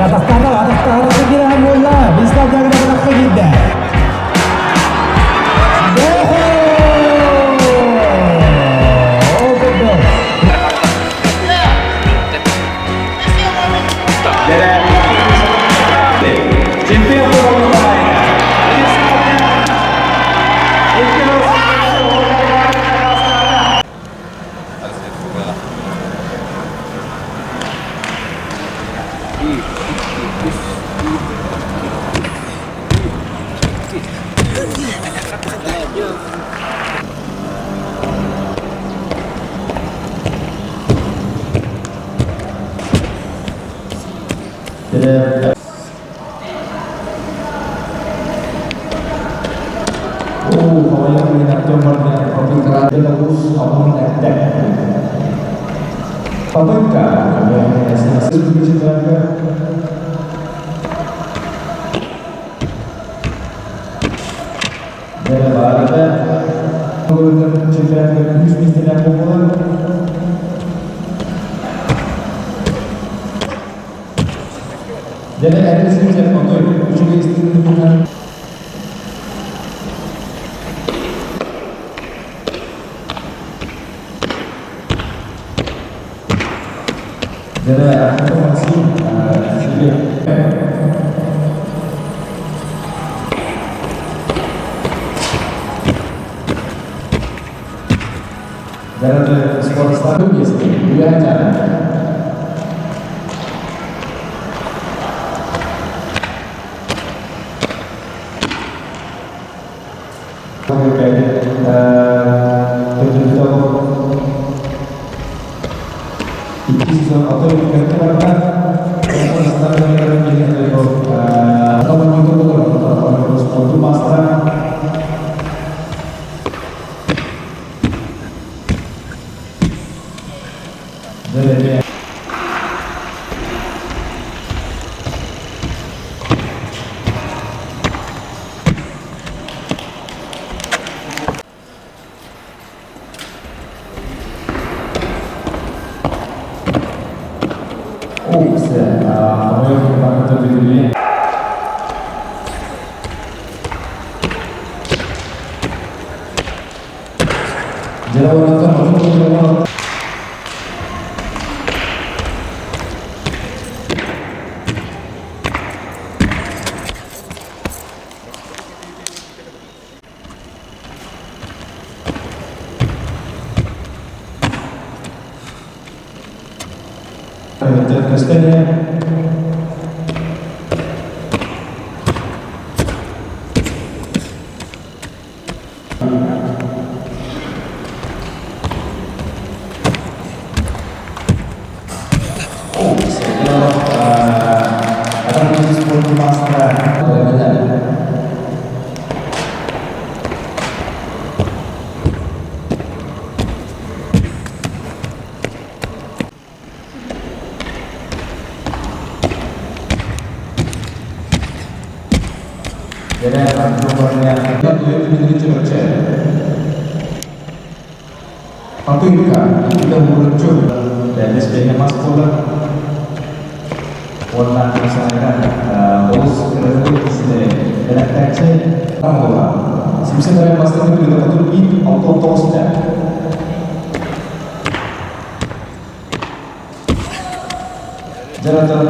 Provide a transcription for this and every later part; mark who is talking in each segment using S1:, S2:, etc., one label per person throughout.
S1: Атахтаата, атахтаата киирэн буолла. Вячеслав Дягилев атахха киирдэ. Ол курдук.
S2: Чемпион
S1: Попытка. Дьэ, эрдэ отой үчүгэй истиҥ Дьэ, Максим, сигэ. Дьэ, спортсмен есть. Икки сезон отой көттө барда. Спорту мастера. Көстөн Попытка уонна олус Симсен бастакы 31 69 Жаратан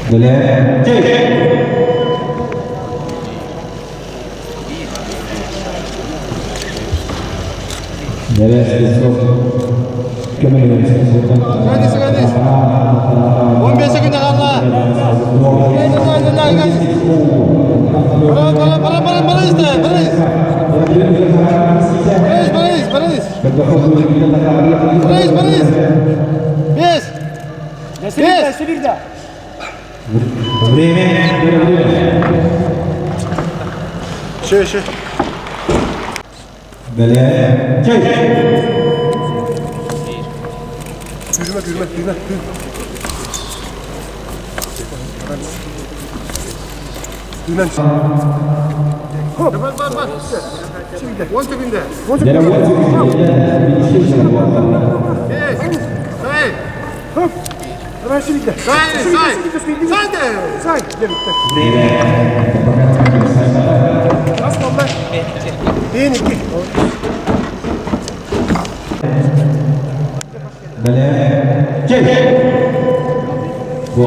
S2: 15 секунд қалды. Бара, бара, бара, бара, бара, Борис, Борис, Борис. Борис, Борис. Бес. Бес.
S1: Время.
S2: Еще, еще.
S1: Бэлэм. Чэй.
S2: Күүрүмэ, күүрүмэ, күүрүмэ. Күүрүмэ. Бар, бар, бар. 10 секунда. Бес. Сай. Сай, сай. Сай де. Сай. Бен iki.
S1: Бэлэм. Чэй. Бу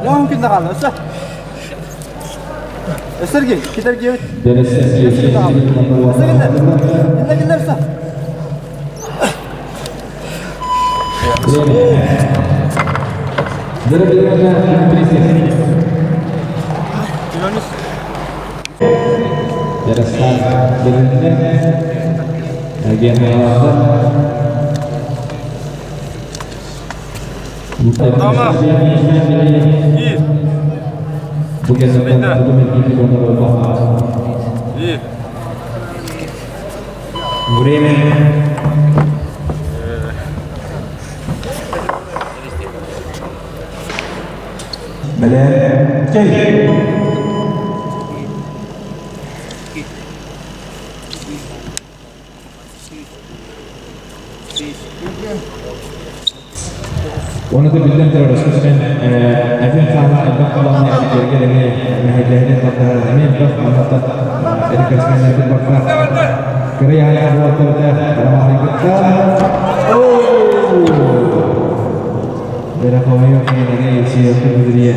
S2: 10 күндө қалды. Сергей, кетер кебет. Килер, килер,
S1: Tamam.
S3: İyi.
S1: Время. Бэлэм. Чэй. Оны да билден турар өскөстен әфен хаана элбэх балааны эргер эми мэһэйдэһинен тардыһар эми элбэх маннаттан эрикерсменнердин бакка кырый аяр буолтарда карамаһын кытта Дера хомойо кенеге исиэхэ бүдүрүйэ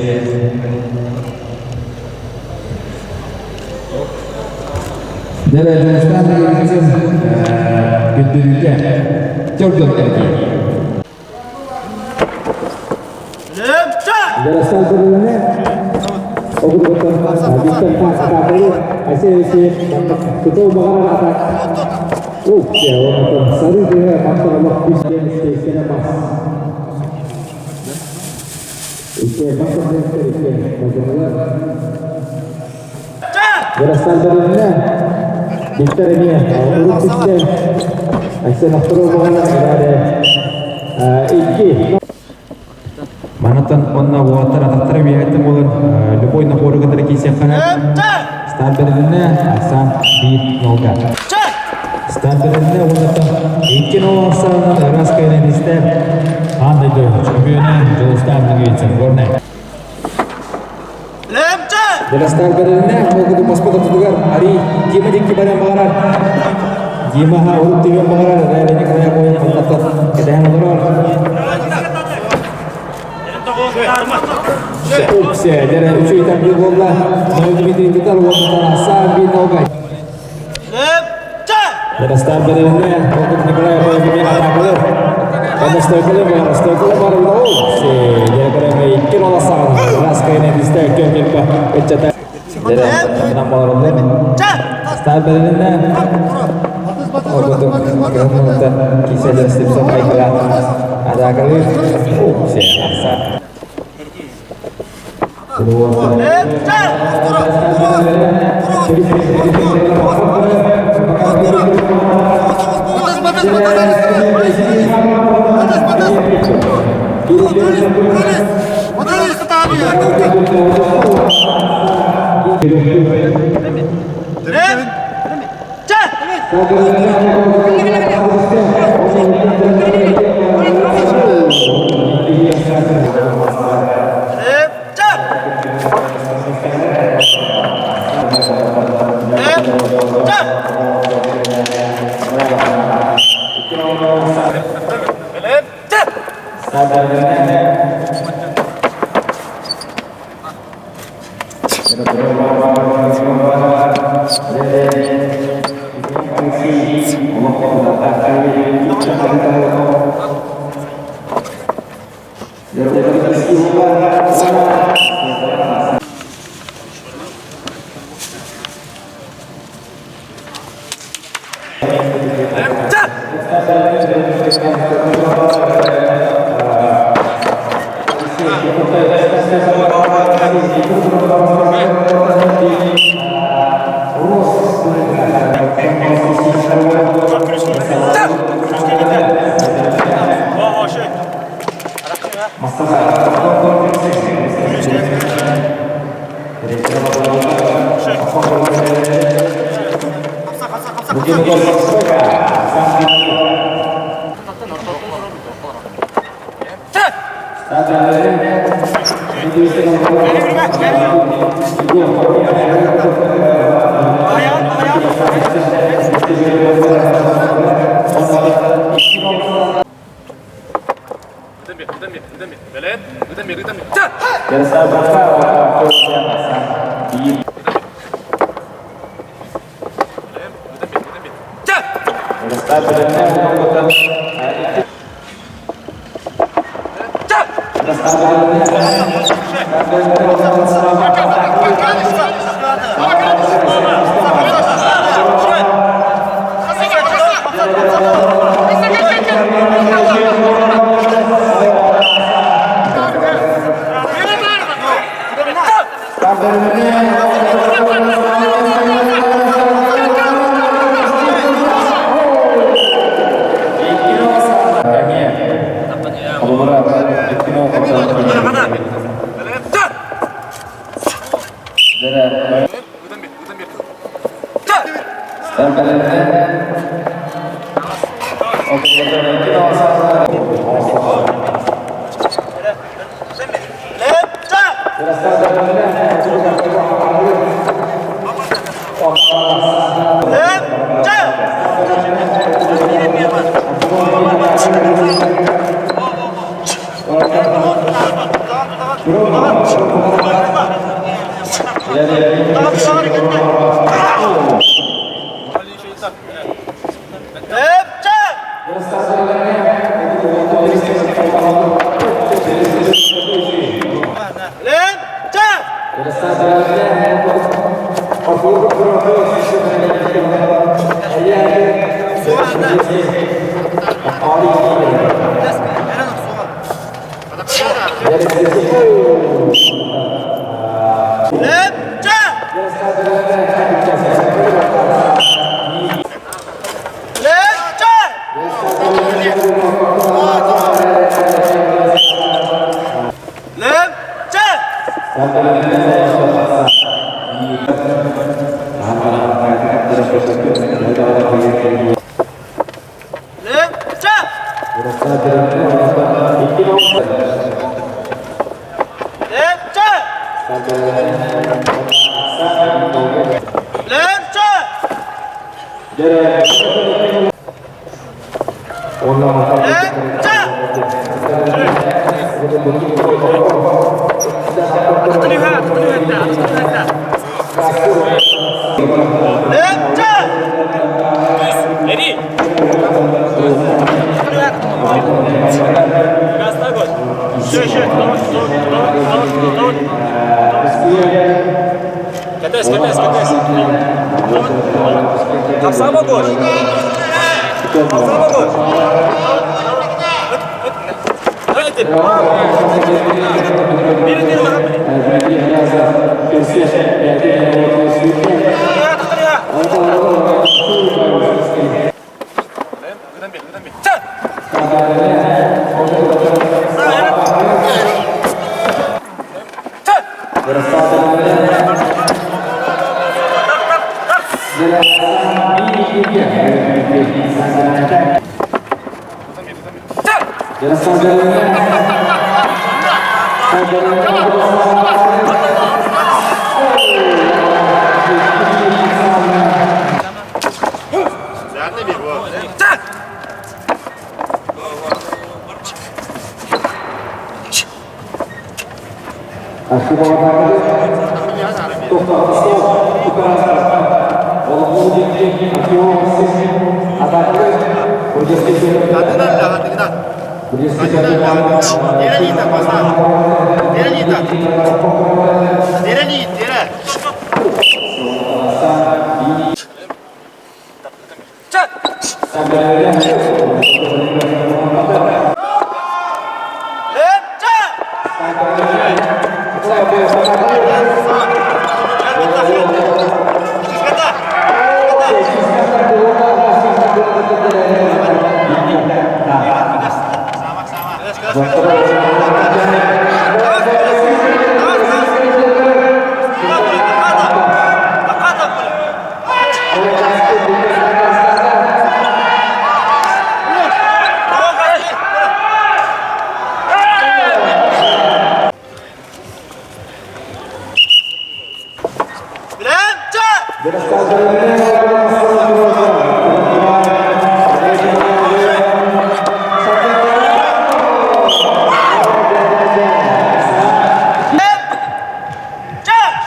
S1: Дера Дунстан бүдүрүйэ Төрдөн эрки. Дера стал Манатан онна уаттар ататтар биһэттен болар любой наборы кытары кисеххана стар берилинне асан бит нолга. Стар берилинне оннаттан икки нол алсаанан ырас кайнен истер андай дой чемпионы Жолстан Нугейцев Горнай. Дера стар берилинне огуду паспорт тутугар ари Дима дикки баран багарар. Дима ха уруп тибен багарар райли Николай коюн оннаттан кеден олорор. Упсе, дера үчүй там бир болла. Ноy Дмитрий Титар оннаттан асан бит нолга. Дера стар берилинне огуду Николай коюн кемен атакылыр. Онда стойкалы бар, стойкалы бар упсе, дера кереме икки нол асан. Рас кайнен истер кем кем өтчата. Дера нам болор Стар берилинне Огуду кемнен киселер степсон кайкыла. Атакылыр. Упсе, асан.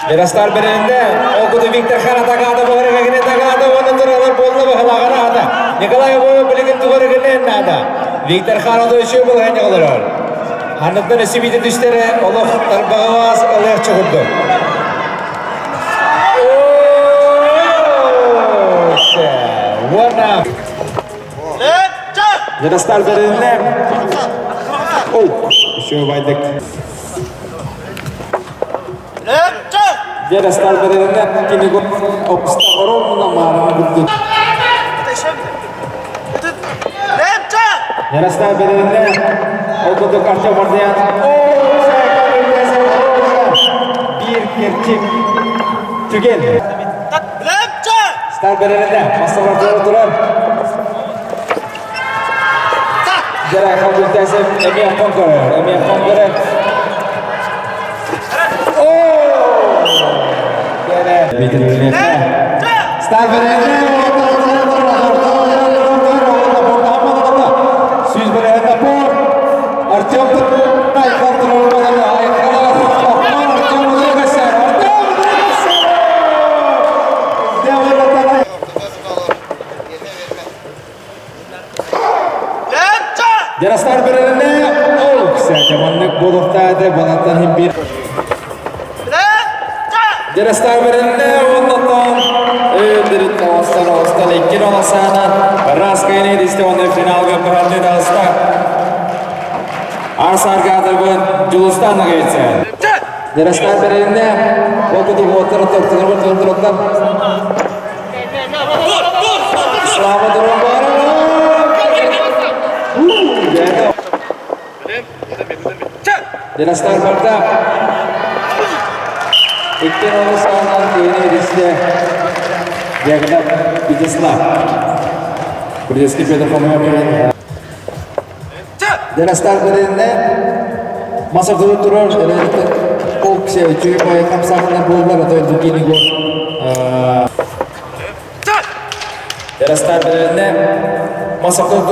S1: Ярастар беренде ол куту Виктор Хан атакада буһарыгагыне такада уонна туралар буолла баһылаҕана ата. Николай Обоев билигин тугарыгынен наада. Виктор Хан ото үчү булһаньа олорор. Ханныктан өсүбүтэ түстере олох тарбаҕабаас ылыах чугурду. Уонна Ярастар беренде Оу, еще байдык. Дьэ, Сталбереннэ кинигэ опуста оромуна маарана курдук. Ярастар береннэ ол курдук Артем Мардыян биир кэрчик түгэн. Стар береннэ массалар турар. Дьэ, Хабылтасев эмиэ конкурер, эмиэ конкурер. Ярастар берерine ол кісі маннык болуқтады балаттан хим бир. Ярастар берерine оннотон өндіріт тавастан оғыстан иккин оласана раз кайны дисте онны финалга бұрады даста. Арсарга адырбын Жулустан ағайцы. Ярастар берерine ол күді отыр отыр отыр отыр отыр. Слава дурун Ярастар барда. Иккен оны сағынан кейіне десте Ягнат Вячеслав. Придески Петр Фомин. Ярастар беренне маса турар ол кісі чүйіп байқам сағынан болдылар, отой дукини гол. Ярастар беренне маса турар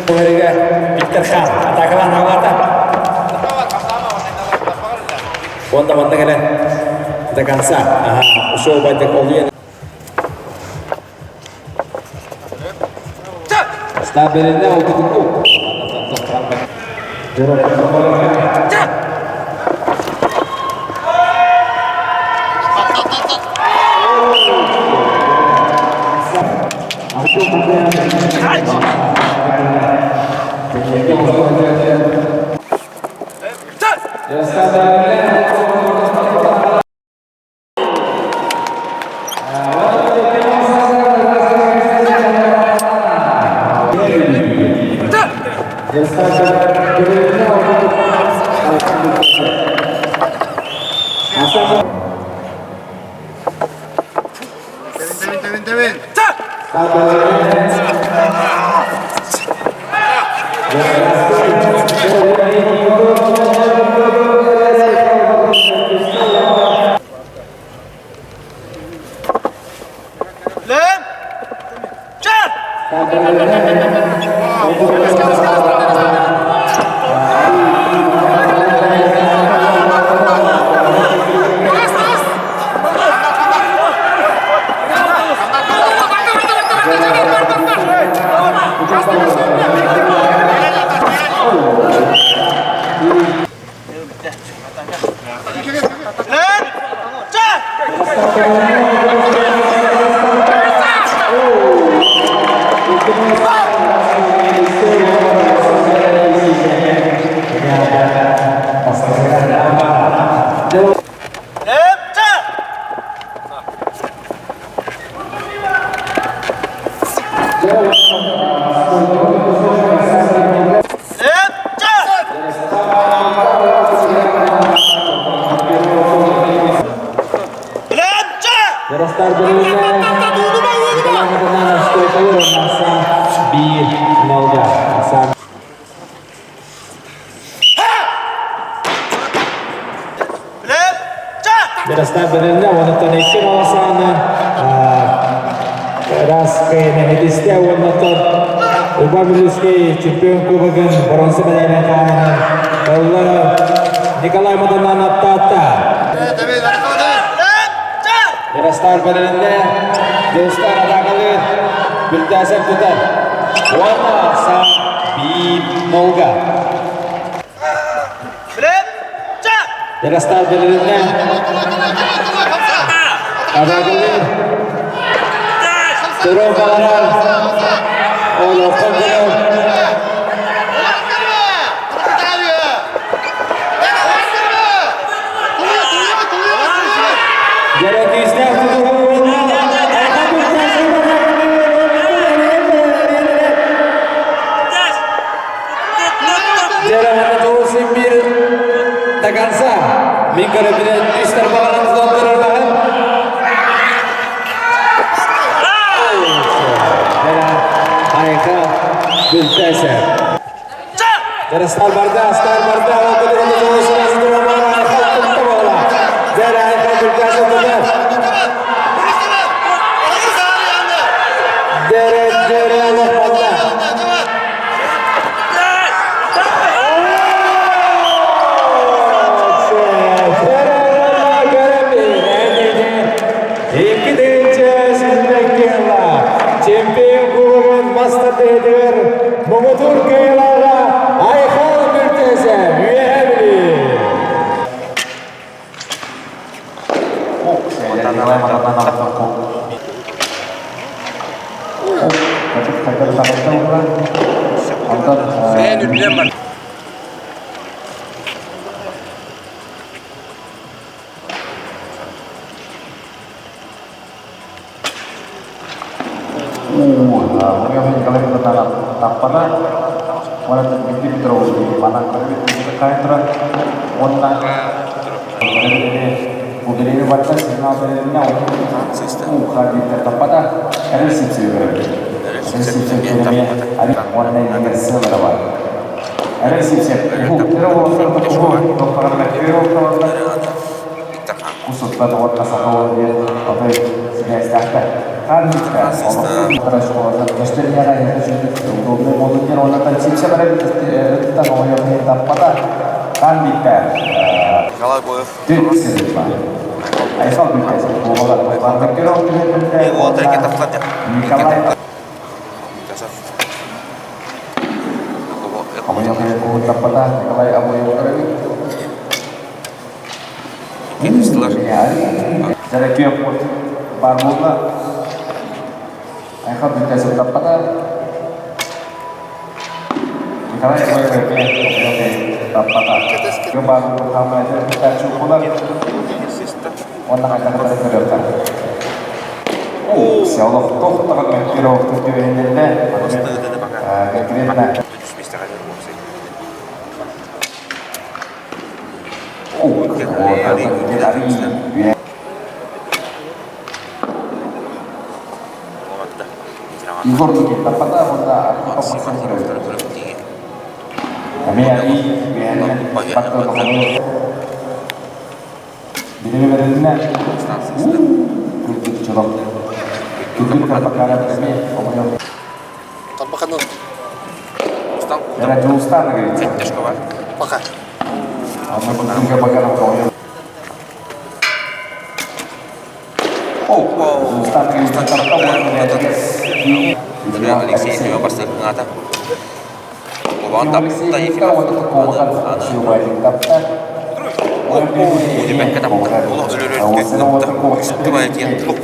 S1: Виктор Хан атакалан алата. Онда манна келен до конца. Ага, ушел байтак олуен. Стаберинде окутуку. Берестар онтон икки маласааны Раскайнахидисте уоннатор Уба Милюский чемпион кубогын бронза медалин хаһаайына Ылла Николай Маданан аттаатта. Берестар бөлүннэ Дустар атакалыр Бүлтәсеп тутар. Уонна са 1-0. Берестар бөлүннэ Атакалыр Турун баларар Олохтон көрөр. До конца. Мин көрөбүнэн үстер бағанан туттарар Айха Бүлтәсә. Jara star barda, star barda, Jara Ayha Bültәsә tutar. Jara Jara Allah barda. Чемпион кубогын мастер дедер Момотур Кайлага Айхал Бүлтәсә Үйәбили.
S3: Николай Боев. Димекке тапта. Олох өлөрөргө ытта. Кыбайытыйан тук.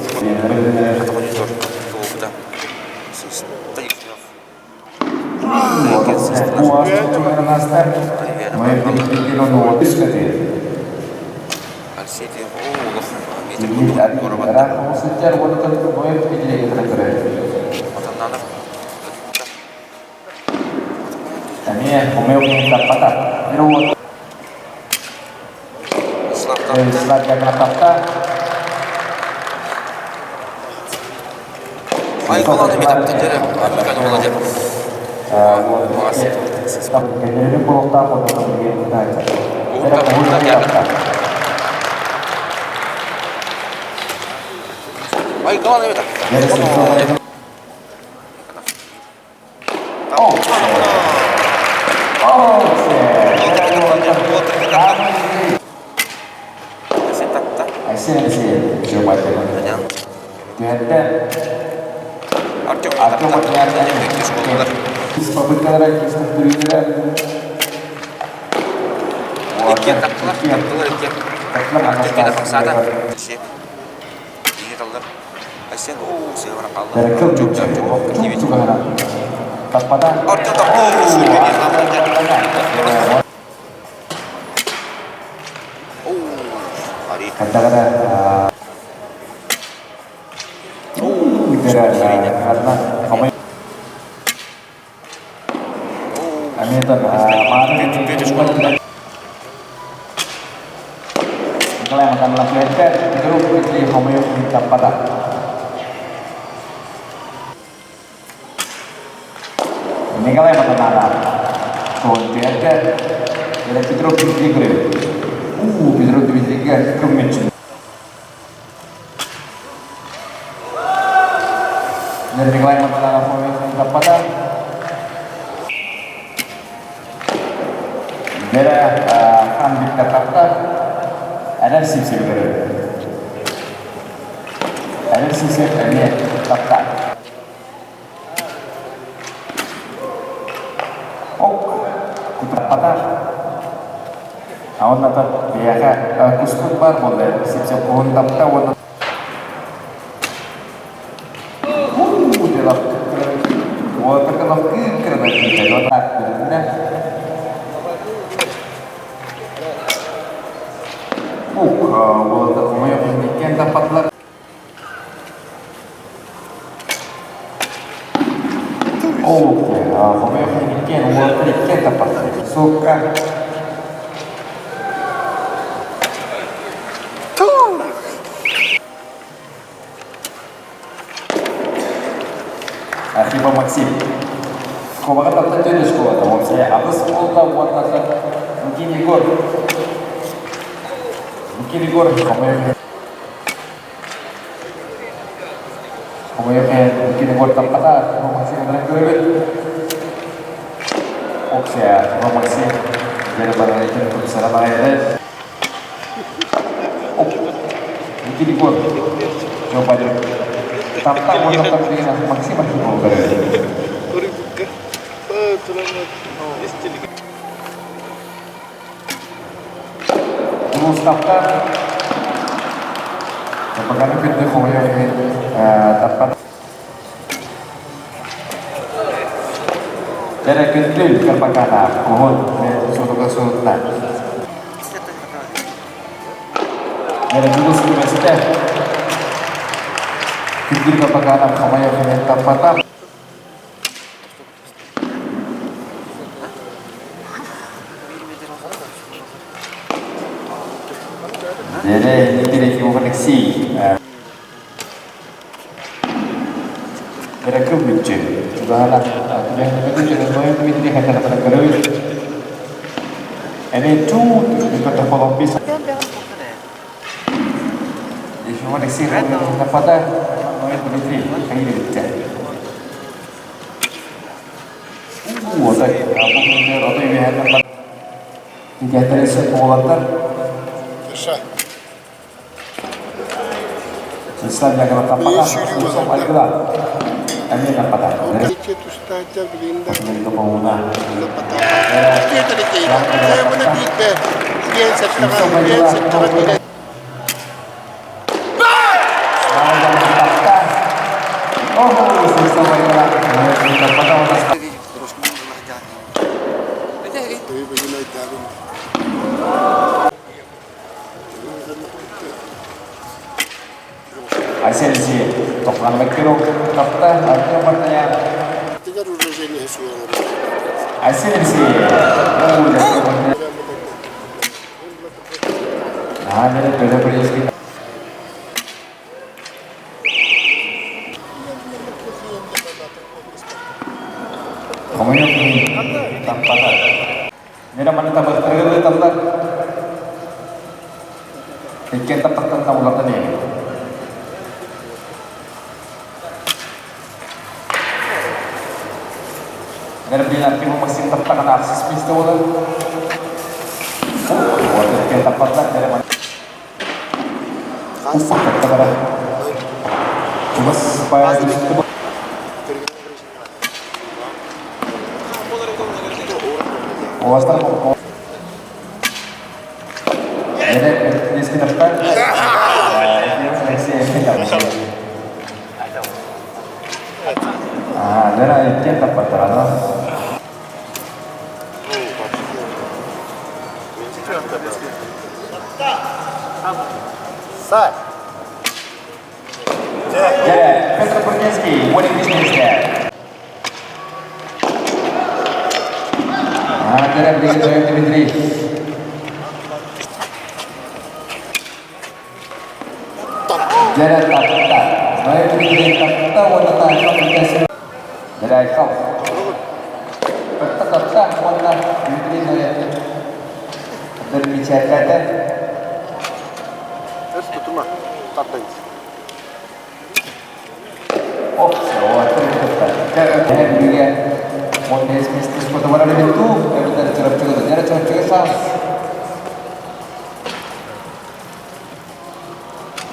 S3: Атаҕын туолбута. Сыста
S2: Иккиэн сэттэҕэ, иккиэн сэттэҕэ киирэн.
S1: Айсен Тоққанбеккеров тапта Артем Мартанян. Айсен Алексеев. Хомойуох иһин таппата. Мира маны табыктарыгар ыыталлар. Иккиэн таппаттан табыллартан иһэбит. Мира Архипов Максим таптаҕына ахсыс миэстэ буолар. Вот иккиэн таппаттар. Мира маны Чугас
S2: Сай.
S1: Петр Бурдинский, 8 Дмитрий. Дьэрэ тапта. Дмитрий тапта уонна таайха Дьэрэ Айхал. Тапта тапта уонна Дмитрий Дмитрий
S2: Өр тутума, тардыңыз.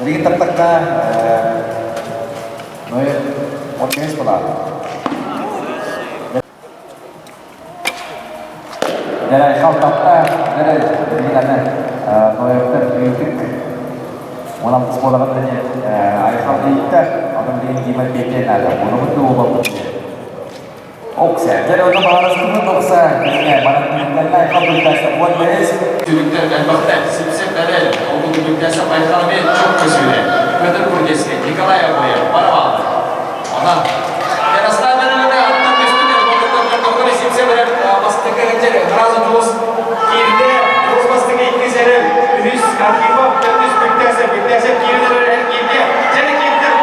S1: Билигин таптакка 15 буолар. Дьэ, халтапта, дьэ, билигин аны Ноевтар үүтүк 16 буолаҕын айхал ииттэ, онон билигин Дима Петя наада, буолабыт да буолбаппыт Окса, дьэ, ону баҕарастыбыт окса, манан түмүктэннэ айхал бүлтээсэ 15.
S4: Түмүктэр элбэхтэр, сипсеп эрэл, ол түмүктээсэ Айхал мен çok көсүүрэ. Петр Курдецкий, Николай Обоев, Барабан. Онон Ярослав Даниловна аттан көстүнэр болдуктар сипсеп эрэл бастакы сразу дьулус киирдэ, дьулус бастакы иккис эрэл, үһүс Архипов, төрдүс Бүктээсэ, Бүктээсэ киирдэр эрэл киирдэ. Дьэ киирдэр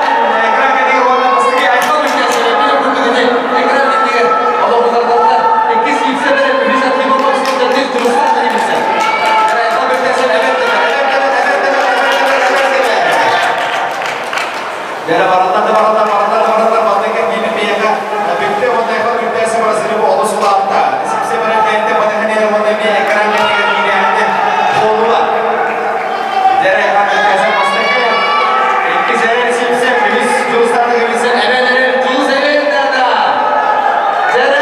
S4: экран кэннигэр уонна бастакы Айхал Бүктээсэ эбили курдук ити экран кэннигэр олоҕуларданнар. Иккис киирсэ эрэл, үһүс Архипов, төрдүс Дьулустан Даниловна. Айхал Бүктээсэ эбэт эбэт эбэт эбэт эбэт эбэт эбэт эбэт. Дьэ бараллар да бараллар, бараллар да бараллар, маннык киирин биһиэхэ бүттэ уонна Айхал Бүктээсэ барасыны олус улаатта. Сипсе баран кэлтэ батыһан иһэр уонна эмиэ экран кэннигэр киириэхтэ буолула. Дьэ Айхал Бүктээсэ бастакы, иккис эрэл Сипсе, үһүс Дьулустааны кэбисэн эбэн эрэл Дьулус эбэн да. Дьэ эрэ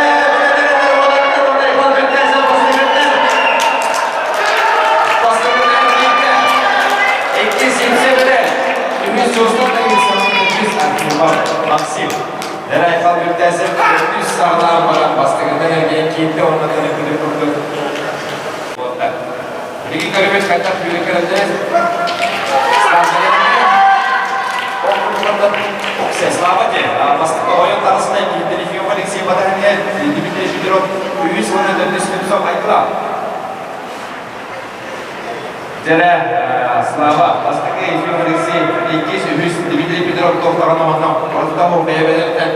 S4: уолаттар уонна Айхал Бүктээсэ бастакыттар. Бастакытынан киирдэ. Иккис Сипсе эрэл. Үһүс Дьулустан Үһүс Архипов Максим. Дэр Айхал Бүктээсэп төрдүс саҕалаан баран бастакытынан эргийэн киирдэ уонна төнүкүтүн курдук буолла. Билигин көрүбүт хайдах сүүрэн кэлэллэр. Слава те, бастакы ойон таҕыста Ефимов Алексей Батаһыҥҥа Дмитрий Жиров үһүс уонна төрдүс Слепцов Айкыла. Дьэрэ, Слава, бастакы Ефим Алексей, иккис, үһүс Дмитрий Петров туохтаҕына онно ордуктаах бэйэ-бэйэлэриттэн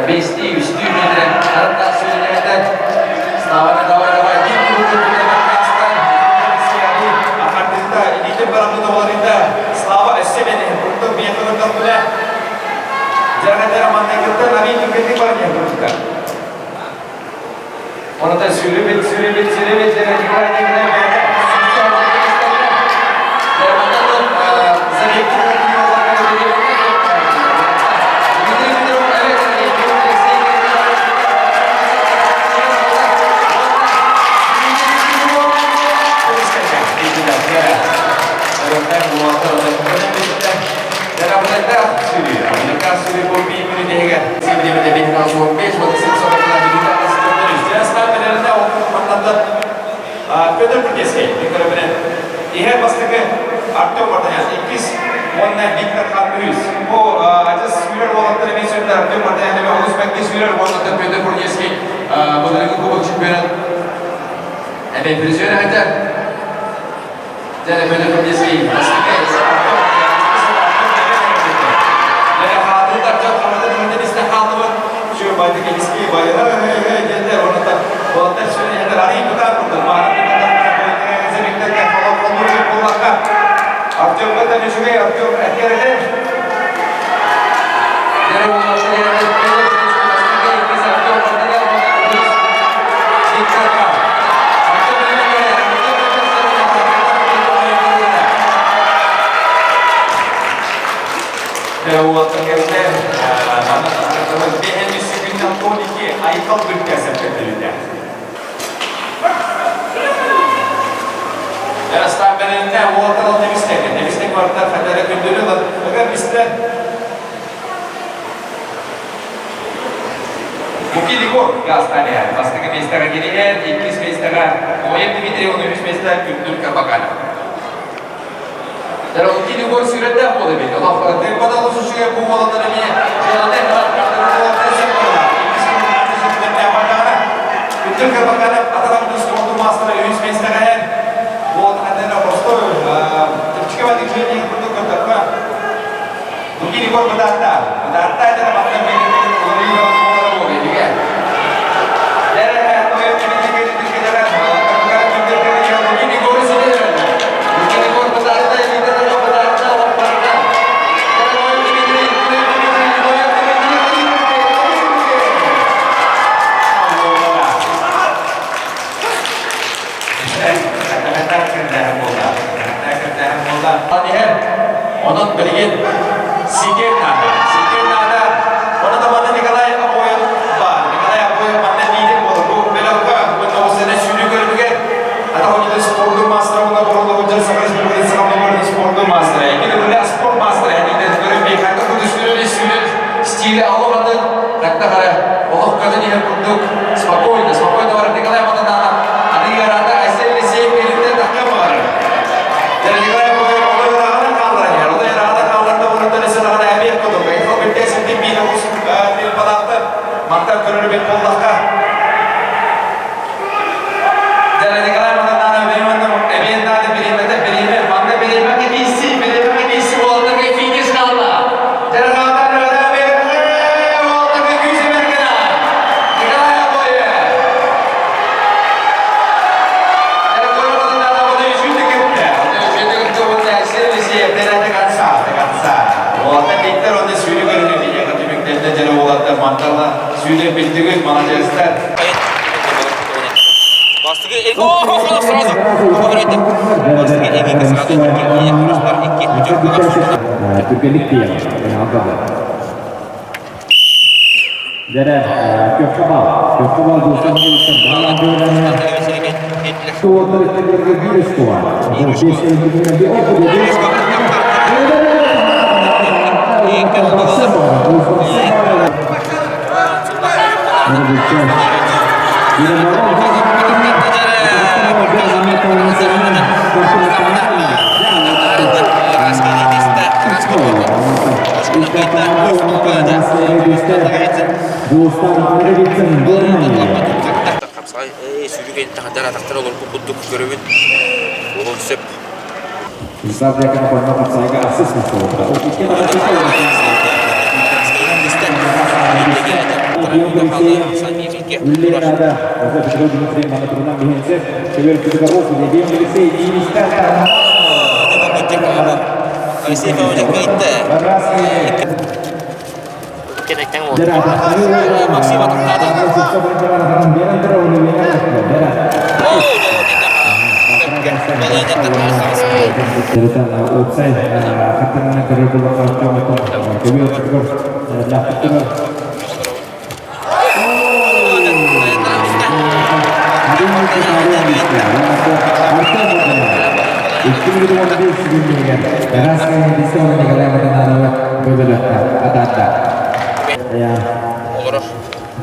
S4: бэстии, үстүү миэтэрэ арыттаах сүүрэлээтэ. Слава, давай, давай, биир курдук Ахардыта, илиитин бараммыт оҕолорунда Слава өссө бэни, курдук биэхэ көрдөхпүнэ, дьэрэ-дьэрэ маннайгыттан арый түргэнник баран иһэр курдуктар. Онон сүүрүбүт, сүүрүбүт, сүүрүбүт, Николай Николаевич Артем Мартынянов олус бэккэ сүүрэр уонна Петр Курнецкий былырыҥҥы кубок чемпионат эбэ призер этэ. Дьэ, Петр Курнецкий бастакы Артем үчүгэй, Артем этиэрдэ. Айкал бүлкәсен көтүлүтэ. Ярастан бэриннэ уолаттар немистек, немистек барыта хатара күндүлү ыга бистэ. Лукин Егор Гасталия бастакы миэстэҕэ кириһэр, иккис миэстэҕэ Оев Дмитрий, он үһүс миэстэ Күндүл Кабаканов. Лукин Егор сүрэттээх буола эбит. Олох тыыппата олус үчүгэй бу буоланнар эмиэ дьыаланы Күндүл Кабаканов атаҕын спорту маастара үһүс миэстэҕэ буол ханна простой чэпчэки бадык дьиэ курдук көрдөххө Лукин Егор бытаатта. Бытаатта этэ баттан Онон билигин ситиэн наада. Ситиэн наада. Онон да манна Николай Обоев баар. Николай Обоев манна лидер буолар. Бу бөлөххө уонна осена сүүрүү көрүҥүгэр Ата ойута спордун мастера уонна бороллоҕу Саха Республикатын Саха спордун мастера. Икки төгүллээх спорт мастера. Эниитэ көрөн бейханка куду сүүрэр сүүрэр стиле олох атын. Такта хара олох көтөн иһэр курдук спокойно, спокойно барар Николай Матананов. Аны ыараата Айсен Елисеев кэлиттэн тахха баҕарар. Николай Обоев олох ыраҕынан хаалларан иһэр. Олох ыраҕынан хаалларда онуттан өссө даҕаны эмиэх курдук. Айхал бүттэ сирдин биир оҕус тилбалаахтар. Мантан көрөр эбит буоллахха. Дьэ, Николай Матананов эбиэн наада бириэмэтэ бириэмэ. Манна бириэмэҕэ киирсии, бириэмэҕэ киирсии уолаттарга финиш хаалла. Дьэ, уолаттарга күүс эбэргэнэ. Николай Обоев.
S3: Бастыгы о сразу Бастыгы эгиге сразу икки плюстар икки
S1: Түргенlik diye. Дәрә Көккабал. Көккабал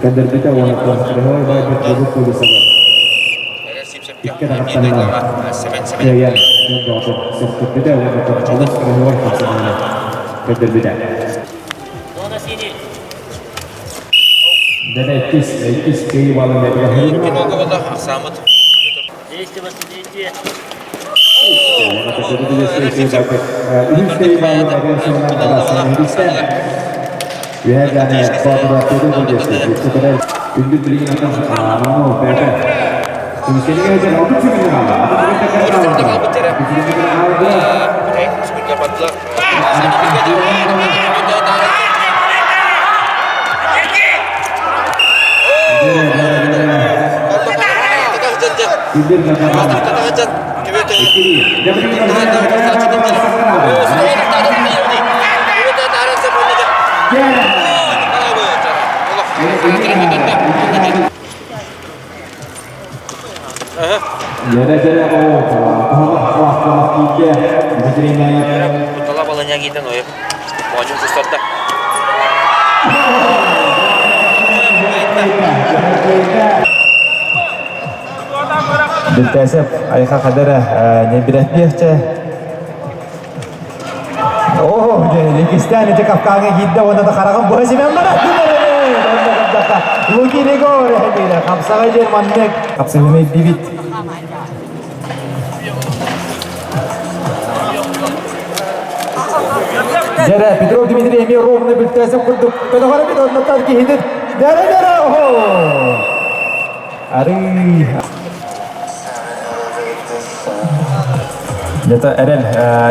S1: Кэдэрбитэ уонна Кыайан сөхтөрбүтэ уонна олус кыһыгар көрдөрбүтэ. Дэнэ иккис, иккис кыайыы балын
S3: Икки нолга буолла ахсааммыт. Кутала баланя гитен ойып, Монюн тустарда.
S1: Бүлтээсэп айха хадара небирэтниэхчэ Оо, Лекистан ити Кавказга киирдэ уонна да хараҕын быһа симэн барар. Луки Егор хапсаҕай диэн маннык хапсыһыны ирдиибит. Дьэрэ, Петров Дмитрий эмиэ ровно бүлтээсэп курдук көтөҕөр эбит оннуттан киһитин дэрэ дэрэ оһо Арыы Где-то эрэл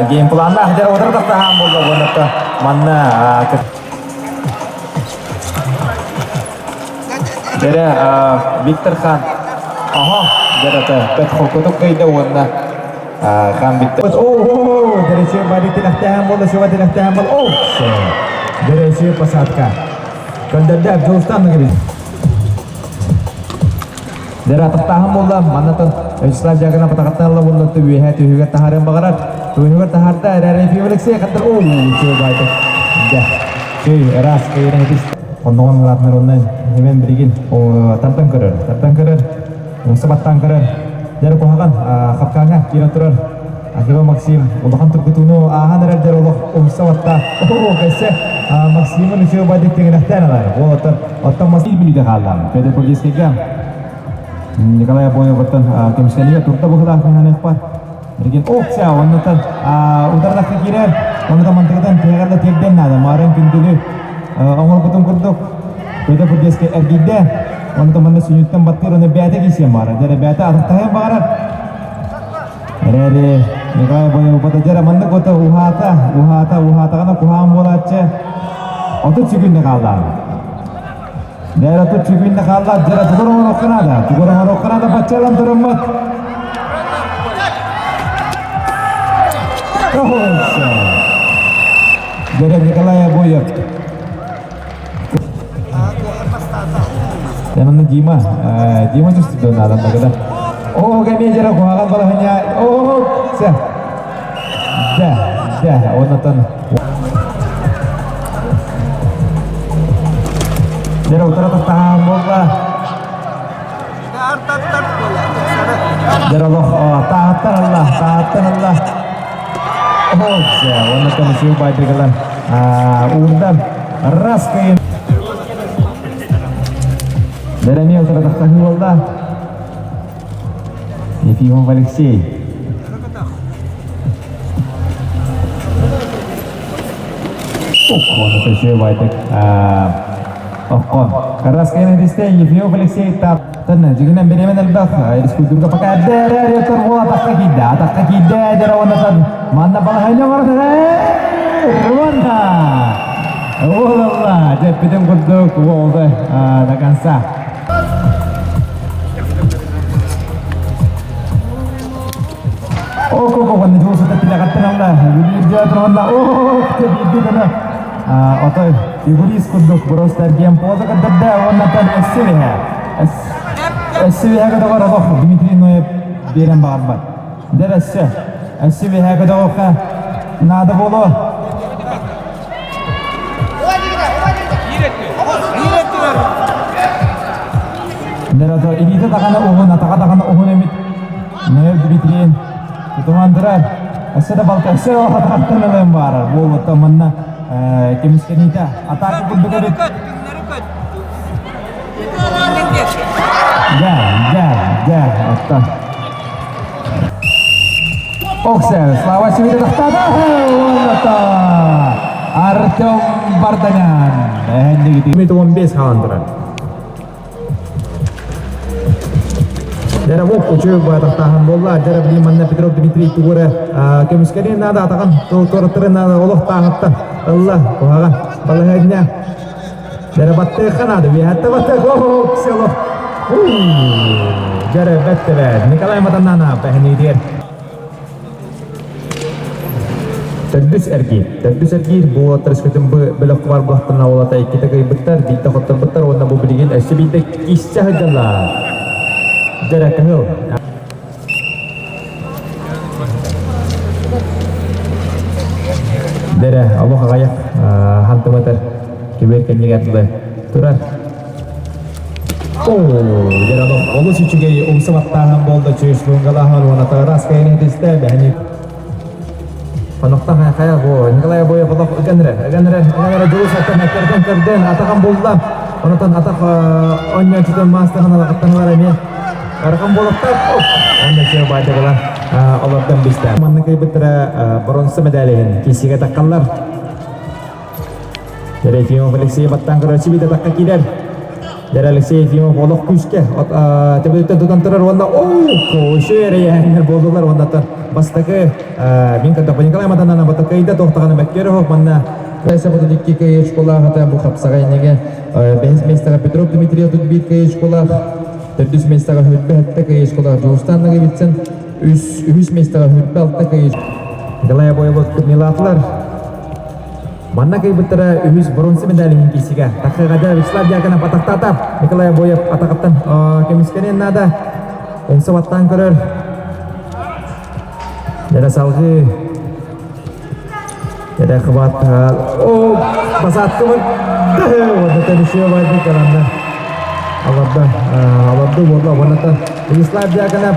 S1: геймпланнаах дьэр утары тахтаһаан буолла уонна манна Дэрэ Виктор Хан Аха дэрэтэ бэт холкутук кыйда уонна Хан Виктор О, Дэресиэ бari тилэхтэһэн буолла, сыба тилэхтэһэн буолла. О, Дэресиэ посадка. Көндөрдө Дьулустан нагабит. Дэрэ атахтааһын буолла, маннатан Вячеслав Дьяконов атаҕыттан ылла уонна үөһэ түһүгэр таһаарыан баҕарар. Түһүгэр таһаарда, эрээри Ефим Алексей хаттар оо, үчүгэй баайдык. Дьэ, чүй, ыраас, кыйыран этис. Онноҕон ыраатынар онно Семен билигин тардан көрөр, тардан көрөр, умса баттаан көрөр. Дьэ, куһаҕан хапкааҥҥа киирэн турар Акива Максим улахан тургутууну ааһан эрэр дьэр олох умса батта. Оо, кэссе Максимын үчүгэй баайдык тэҥинэхтээн ылар. Ол оттон оттон Максим билиитэ хаалла. Петр Курдийскийга Николай Обоевыттан көмүскэлигэ турда быһыылаах миһаныахпар. Билигин опция оннуттан удардахха киирэр, оннуттан мантыгытан тиһэҕэр да тиэрдэн наада. Маарын күндүлү оҥорбутун курдук Петр Курдийский эргийдэ. Оннуттан манна сүнньүттэн баттыыр, оны бэйэтэ киирсиэн баҕарар. Дьэ, бэйэтэ атахтаһыан баҕарар. Эрээри Николай Бойобута дьэрэ маннык ото уһаата, уһаата, уһаатаҕына куһаҕан буолааччы. 30 секунда хаалла. Дьэрэ 30 секунда хаалла, дьэрэ тугар оҥоруохха наада, тугар оҥоруохха наада баччалан туруммут. Дьэрэ Николай Обоев. Янаны Дима, Дима чувствует надо тогда. О, комедия, куһаҕан балаһыня. О, все. Да, да, оннотон. Дера утара тахтаһаан буолла. Дера олох таһаттан алла, таһаттан алла. О, все, оннотон үчүгэй байдыгылар. Уурдан раз кыйын. Дэрэмиэ утара тахтаһыы буолла. Ефимов Алексей. Оххон, үчүгэй байдык. Оххон. Караскайын этисте Ефимов Алексей таптан дьигинэн бириэмэн элбэх республика пока дэрэ торгула атахха киирдэ атахха киирдэ дэрэ уонна манна балаһыанньа оҥорор Руанда! Уолалла, дьэппитин курдук уолду до конца. Ок-ок, онно дьулусута тилэҕэттэн алла, бүлүүрдэ туруонна, ок, биирдии гына. Отой фигурист курдук просто эргиэн поза көрдөрдө уонна өссө биһэ. Өссө биһэ көтөҕөр олох Дмитрий Ноев биэрэн баҕарбат. Дэр өссө, өссө биһэ көтөҕөххө наада буолуо. Дэр илиитэ даҕаны уһун, атаҕа даҕаны уһун эмит. Ноев Дмитрий тутуман турар. Өссө да балта, өссө атаҕаттан ылыан баарар. Буолуттан манна көмүскэниитэ атака курдук эбит. Дьэ, дьэ, дьэ, оттон. Оксен, Слава себе тахтаата уонна Артем Барданян. Эһэннигити 15 хаалан турар. Дәрә воп учу баатахтааһын буолла. Дәрә билим манна Петров Дмитрий тугура көмүскэлин наада атаҕын туораттары наада олох тааһыттан ылла куһаҕан балаһыанньа. Дәрә баттыахха наада биһатта баттыах о село. Дәрә бэттебэт Николай Матаннана пэһниитигэр. Төрдүс эргиир. Төрдүс эргиир бу уолаттар өскөтүн бу бөлөххө бар буоллахтарына уолата иккитэ кыайбыттар, биирдэ хотторбуттар уонна бу билигин өссө биирдэ киирсэ сылдьаллар. Дьэрэ кыһыл. Дэрэ олох аҕайах хантыматар кибер кэннигэр дылы турар. Оо, дьэрэ олус үчүгэй умса баттааһын буолла чүөш лунгалааһын уонна тараас кэйин этистэ бэһини Хонохтон хайа бу Николай Обоев олох ыган эрэ, ыган эрэ, ыган эрэ дьулус аттан эккэрдэн көрдөн атахан булла. Онотон атах онньоочутун маастахан алаҕаттан эмиэ Архан буолуохтаах. Онно чэ баайдыгыла олордон бистэ. Манна кыйбыттара бронза медалиһин киисигэ таххаллар. Ефимов Алексей баттан көрөөччү биитэ тахха киирэр. Дэр Алексей Ефимов олох күүскэ төбөтүттэн тутан турар уонна оо кошу эрэйэһэннэр буолдулар уонна бастакы мин көрдөхпүн Николай Матанана батакайда туохтаҕына бэккер манна Саботу икки школаҕата бу хапсаҕайныга бэһис миэстэҕэ Петров Дмитрий 31 кэй школах төрдүс миэстэҕэ хүрбэ сэттэ кэй школах Дьулустан Ноговицын үс үһүс миэстэҕэ хүрбэ алта кэй Николай Обоевы Милатлар Манна кыйбыттара үһүс бронза медалиһин киисигэ. Тахыгада Вячеслав Дьяконов атахтаата. Николай Обоев атаҕыттан көмүскэнин наада. Умса баттаан көрөр. Дэрэ салгыы. Дэрэ хыбат. О, басаттыбын. Уонна теннисиэ байды каланна. Аларда, аларды буолла. Уонна Вячеслав Дьяконов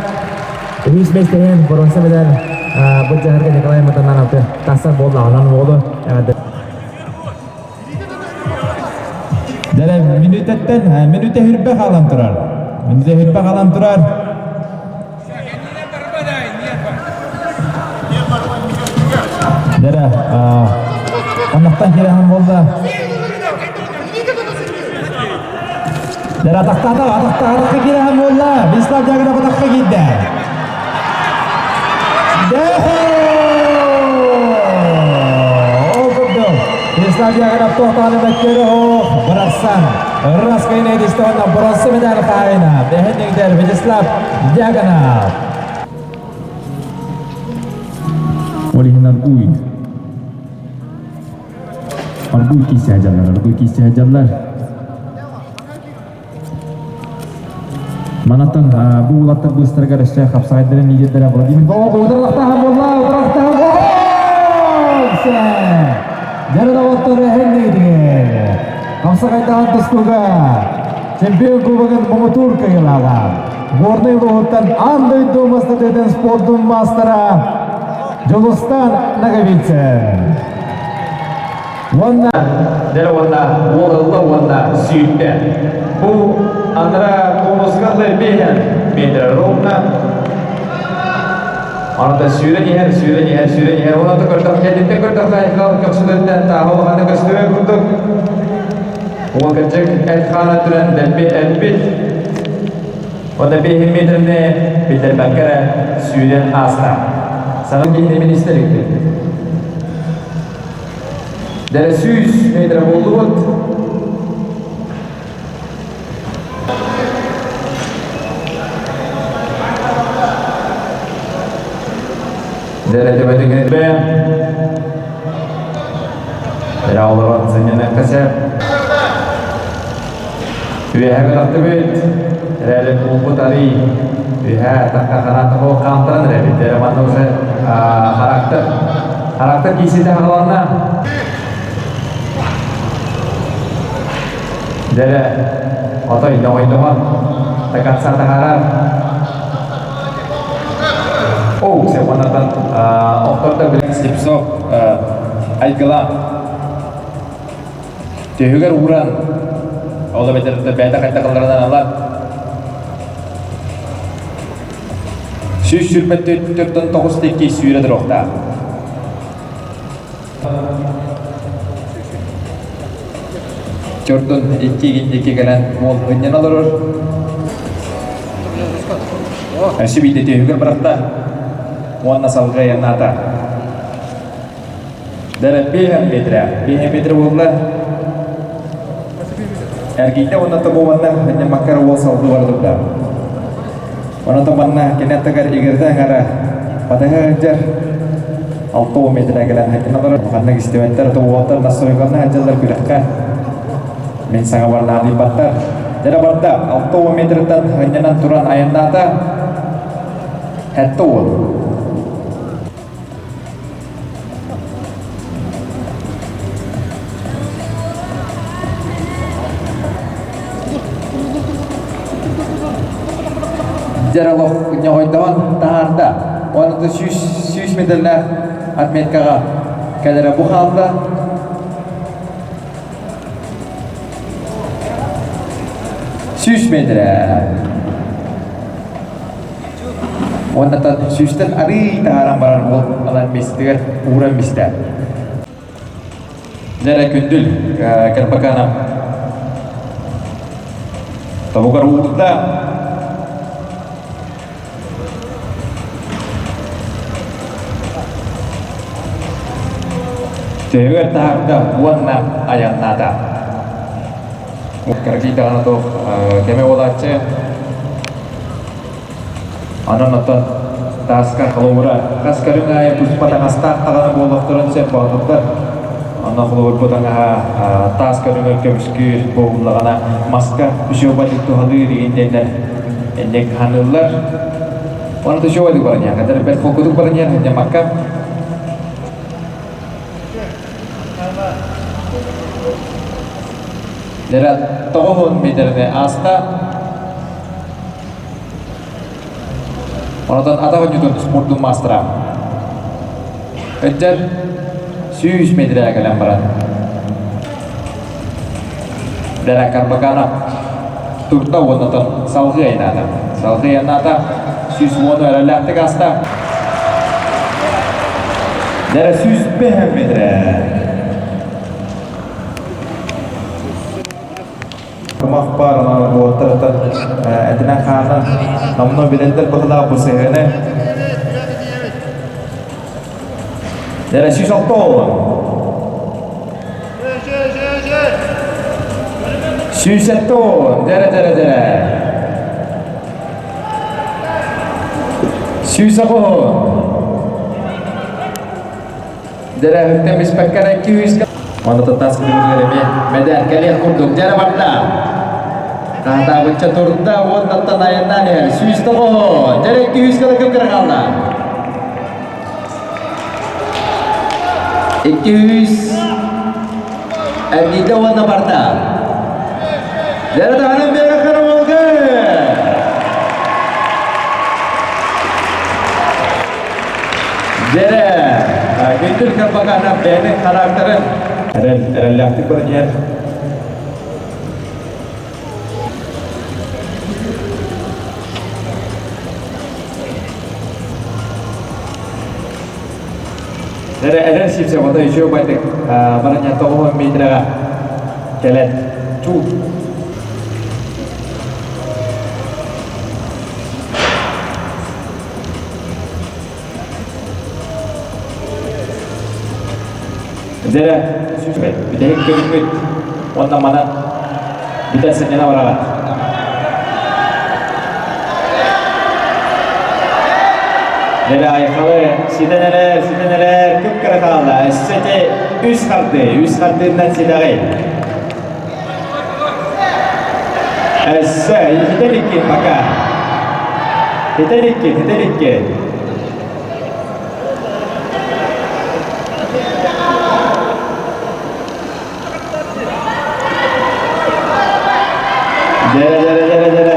S1: үһүс миэстэһин бронза медаль бу дьаһарга Николай Матананов тахсар буолла. Онон уолу Дэрэ мүнүүтэттэн мүнүүтэ хүрбэ хаалан турар. Мүнүүтэ хүрбэ хаалан турар. Дэрэ оннохтон кирэһэн буолла. Дэрэ атахтаата, атахтаата кирэһэн буолла. Вячеслав Дягилев атахха киирдэ. Ол курдук, Вячеслав Дягилев тоқтағаны бәккері оқ бырақсан. Раскайын едісті онна бронза медаль қайына. Бәхендігдер Вячеслав Дягонов. Ол иһин аргуй. Аргуй кисе сылдьаллар, аргуй кисе сылдьаллар. Манаттан бу улаттар быыстарыгар өссө хапсаҕайдарын лидердэрэ Владимир Попов утарылахтаһан буолла, утарылахтаһан Дьэ, доҕоттор эһэннигитигэр хапсаҕайдаһан тустууга чемпион кубогын муҥутуур кыайыылааҕа Горнай улууһуттан аан дойду мастатыытын спордун маастара Дьулустан Ноговицын. Уонна
S4: Дьэ уонна уолалла уонна сүүрдэ. Бу анараа конуска биэһэн метр ровно. Онто сүүрэн иһэр, сүүрэн иһэр, сүүрэн иһэр. Онон көрдөх, кэнниттэн көрдөххө, көхсүлэриттэн тааһы улаханы көстүбэт курдук. Уол кырдьык эт хаана туран дэлби элбит. Онно биэһин метрини биллэрбэккэ эрэ сүүрэн ааста. Саҥа киһини мин истэ иликпин. Дэрэ 100 метр буоллубут. Дэрэ төбөтүгэр Дэрэ олорон сынньаныахха сөп. Үөһэ көтөхтүбүт. Эрээри кулбут арый үөһэ такка ханаата хаамтаран эрэбит. Дэрэ манна уже характер характер кииситэ хааланна. Дэрэ отой доҕойдоһон до конца таһаарар. Оу, сепанатан охтордо билэн Слепцов айгылаан төһүгэр ууран. Ол эбэтэр бэйэтэ хайдах ылларынан ылар. 124 9 тикки сүүрэ туруохтаах. Чордун икки икки кэлэн уол ынньан олорор. Өссө биирдэ түөһүгэр бырахта уонна салгыы айаннаата. Дэрэ 5 метрэ, 5 метр буолла. Эргийдэ уонна тобуонна ынньаммакка уол салгыы бара турда. Онон манна кини аттыгар игирдэ аҥара батыһа сылдьар 6 метрэ кэлэн хайтан олорор. Ханнык истибэттэр, тобуоттар настройкалана сылдьаллар күрэххэ. Мин саҥа барнаадыйбаттар. Дэрэ барда 6 метртан ынньанан туран айаннаата. Хэтте уол. Дьэрэлох ньоҕойдоон таһаарда. Уонна 100 метрлээх отметкаҕа кэлэрэ бу хаалла. 100 метрэ. Уонна сүүстэн арыый таһааран баран уол ылан миэстэтигэр ууран бистэ. Дьэ күндүл Карбакана тобугар уурда. Төһүгэр таһаарда уонна айаннаата. Кыргый даҕаны туох кэмэ буолааччы. Онон оттон тааска холобура хас көрүҥ аайы туспа таҥастаах даҕаны буолуохтарын сөп боотурдар. Онно холобур бу таҥаһа таас көрүҥэр көмүскүүр буоллаҕына маска үчүгэйдик туһалыыр игин диэннэр инник ханыыллар. Онон үчүгэйдик баран иһэр. Бэрт холкутук баран иһэр сынньаммакка. Дэрэ 90 метрини ааста. Онотон атах оонньуутун спордун маастара. Өттөр 100 метрэ кэлэн баран. Дэрэ Карбаканов турда уоннатон салгыы айнаата. Салгыы айнаата 110 эрэллээхтик ааста. Дэрэ 105 метрэ. Кумах баар уоттарыттан этинэн хаанан номнуо билэллэр быһылаах бу сыһыаны. Дэрэ 106 оҕо. 107 оҕо. Дэрэ дэрэ дэрэ. 108 оҕо. Дэрээһиттэн биспэккэ эрэ 200 Онно тас күнүгэр эмиэ мэдээр кэлиэх курдук дьэрэ барда. Таатаабычча турда уоннаттан айаннаан иһэр 109 дьэрэ 200 кыла кым хаалла. 200 эргийдэ уонна барда. Дьэрэ таһынан биэрэ караболга. Дьэрэ, күндүл Карбакана бэйэтин характерын эрэл, эрэллээхтик баран иһэр. Дьэрэ, эдэр сипсе ота еще байтык баран иһэр 90 метрэҕэ кэлэн чуу. Дьэрэ, бүтэһик көрүҥмүт уонна манан бүтэн сынньана бараҕыт. Дьэрэ, айхалы ситэн эрэр, ситэн эрэр, кып-кыра хаалла. Өссө ити үс хардыы, үс хардыынан ситэҕий. Өссө, ититэн икки пока. Итэн икки, итэн икки. Дьэрэ, дьэрэ, дьэрэ, дьэрэ.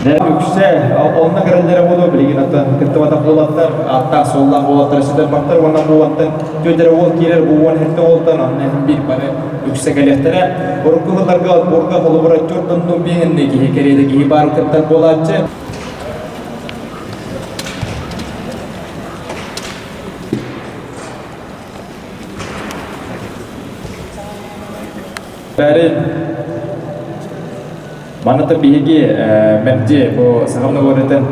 S4: Үксэ онно көрөллөрө буолуо билигин оттон кыттыбатах уолаттар ааттаах-суоллаах уолаттар ситэр бахтар уонна бу уонтан түөтэрэ уол киирэр бу 17 уолтан онно иһин биир бары үксэ кэлиэхтэрэ. Урукку сылларга отборга холобура түөрт оннун биэһинни киһи кэриэтэ киһи баар кыттар буолааччы. Бәрин Маныта биһиги мэлдьи бу Саха многорытын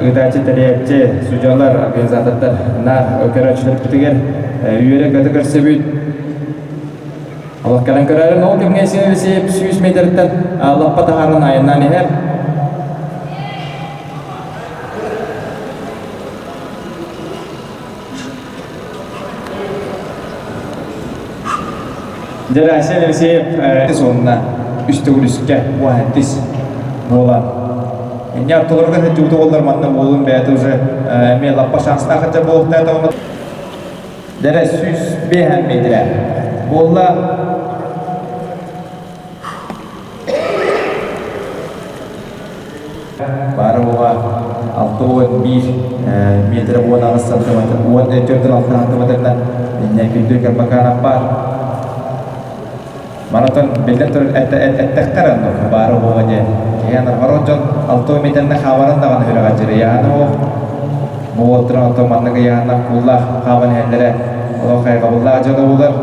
S4: ыытааччы, тэрийээччи, судьялар, организатордар наар көрөөччүлэрбитигэр үөрэ-көтө көрсөбүт. Олох кэлэн көрөөрүн ол кэмҥэ Сиэн 100 метртэн лаппа таһааран айаннаан иһэр. Дьэ, Айсен Алексеев сонна үс төгүл үскэ уоһэттис буолан. Инне ортолорго сылдьыбыт оҕолор манна буолун бэйэтэ уже эмиэ лаппа шанстаах сылдьар буолуохтаата уонна дэрэ 105 метрэ буолла. Баара буола 61 метр 18 сантиметр, 14 сантиметрынан инньэ күндү Карбаканов баар. Маратон биллэн турар эттэхтэр оннук баара буола диэн. Киһи анарбарон дьон 6 метрне хаамарын даҕаны үрэҕэ дьириyaаны ол. Бу уолтарын оттон маннык ыйааһыннах кууллаах хааман иһэллэрэ олох хайҕабыллаах дьоно буолар.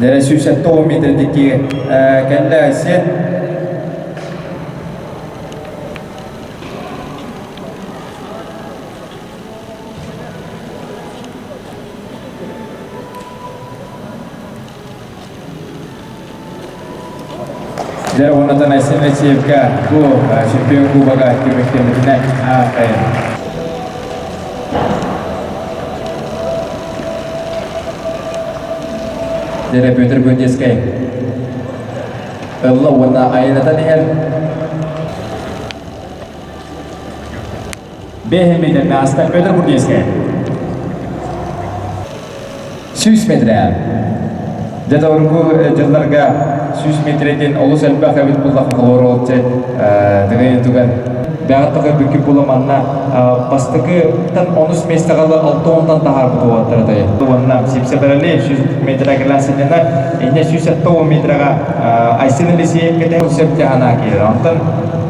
S4: Дэрэ 170 метр дикки кэллэ Айсен. Дьэ уонна Айсен Алексеевка бу чемпион кубога түмүктэммитинэн ааттайын. Дьэ Петр Гундецкай ылла уонна айанатан иһэр. Бэһи метрне аста Петр Гурдейскай. 100 метрэ. Дьэ урукку дьылларга 100 метрэтин олус элбэх эбит буллахха холоруолчу тыгын туган бэҕэт тоҕо бүккү була манна бастакыттан онус миэстэҕэ алта онтон таһаарбыт уолаттара тайы. Уонна Сипсе Баралеев 100 метрэ кэлэн сынньанар, инньэ 170 метрэҕэ Айсен Елисеев кэтэн сөп дьаһанаа киирэр. Онтон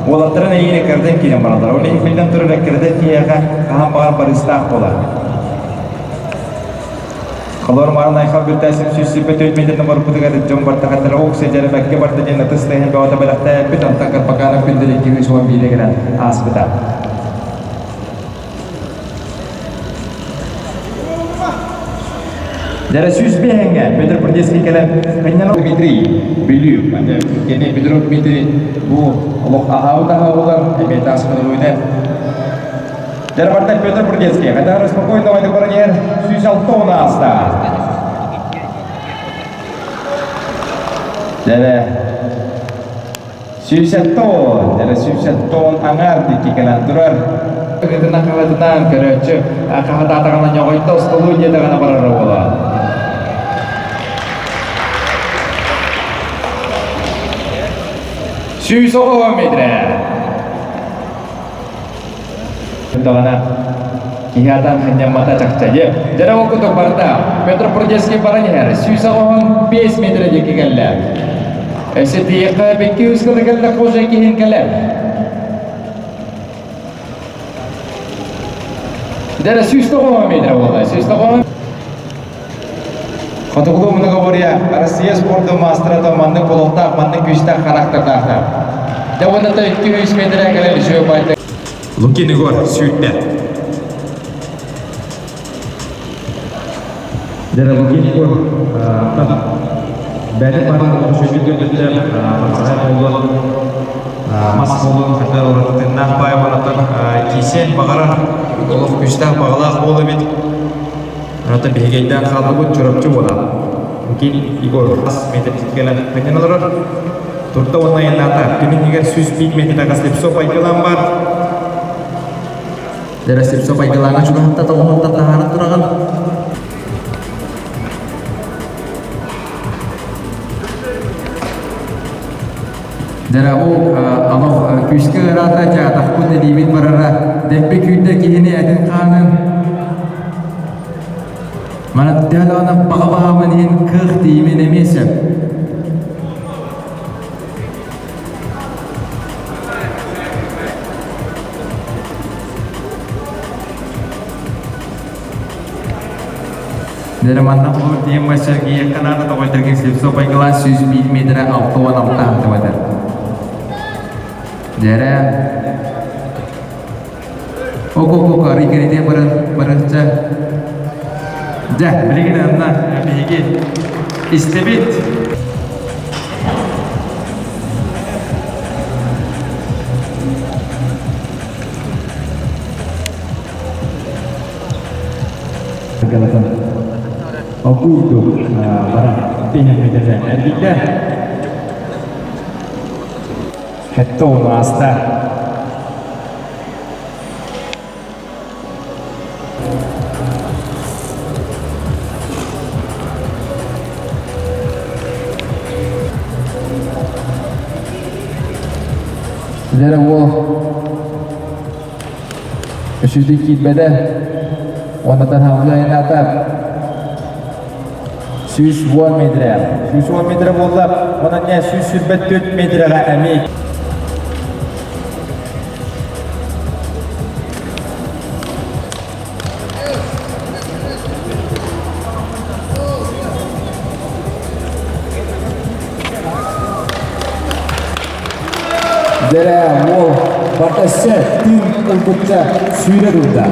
S4: уолаттарын эйиини кырдын киирэн бараллар. Ол иһин биллэн турар кырдын киһиэхэ хаһан баҕар барыыстаах буолар. Холор маан айхал бүттээсим сүүс 24 метрин барбытыгар дьон бартахаттара ок сылдьара бэккэ барда диэн ытыс тыаһын бөҕөтө бэлэхтээбит, онтон Карпаканов күндүл 211 гынан ааспыта. Дәрә сүз бэһэҥҥэ Петр Прудецкий кэлэн Ханньанов Дмитрий Бүлүү кини Петров Дмитрий бу олох аһаабыт аһаабылар эмиэ таасканыгыйда Дәрә барда Петр Прудецкий хатар спокойно вайдык баран иһэр 106 ааста Дәрә 170, эрэ 170 аҥаар диэки кэлэн турар. Ыгытынан хаһытынан көрөөччү хаһытаатаҕына ньоҕойто остолуу диэтэҕинэ барара буолар. 110 метрэ. Даҕана киһи атан ханньаммата чахча дьэ. Дьэрэ ол курдук барда. Петр Прудецкий баран иһэр. 185 метрэ диэки кэллэ. Өссө тиийэххэ бикки үс гына кэллэ кожа киһин кэлэр. Дьэрэ 190 метрэ буолла. 190 Хотугулуу многоборье Россия спордун маастара маннык болуохтаах, маннык күүстээх характардаахтар. Дьэ уонна 200 метрэ кэлэн үчүгэй байда.
S5: Лукин Егор сүүрдэ.
S4: Дьэ Лукин Егор бэйэтин баран үчүгэй көрдөрдө, хапсаҕай буолуон, мас буолуон хата уратытыннаах баай буолан киисиэн баҕарар, олох күүстээх баҕалаах буол эбит. Ата биһигэйдээн хааллыбыт Чурапчы уола Лукин Егор хас метр кэлэн ханньан олорор. Турда уонна айаннаата. Күн иннигэр 101 метрга Слепцов айгылаан бар. Дэрэ Слепцов айгылааҥҥа чугаһатта тоҕоһуттан таһааран тураҕын.
S5: Дьэ ол олох күүскэ ыараата, дьэ атахпыт илиибит барара, дэлби күүрдэ киһини этин хаанын. Мана төһө даҕаны баҕа баһаамын иһин кыах тиийимин эмиэ сөп. Дьэ манна холобур тиийэн Сергей Канада тоҕойдоргин Слепцов Байкалаан 101 метрэ 66 сантиметр. Дьэрэ Ок-ок-ок арый баран баранча. Дьэ, билигин анна биһиги истэбит.
S1: Окуурдук баран тиһэн эргийдэ. Хэтте ону ааста.
S5: Дьэ уол Үсүтүн киирбэтэ уонна таһаҕа айанаата 110 метрэ.
S1: 110 метрэ буолла, онон не 124 метрэҕэ эмиэ. Дэрэ уол барта өссө тыын ылбычча сүүрэ турда.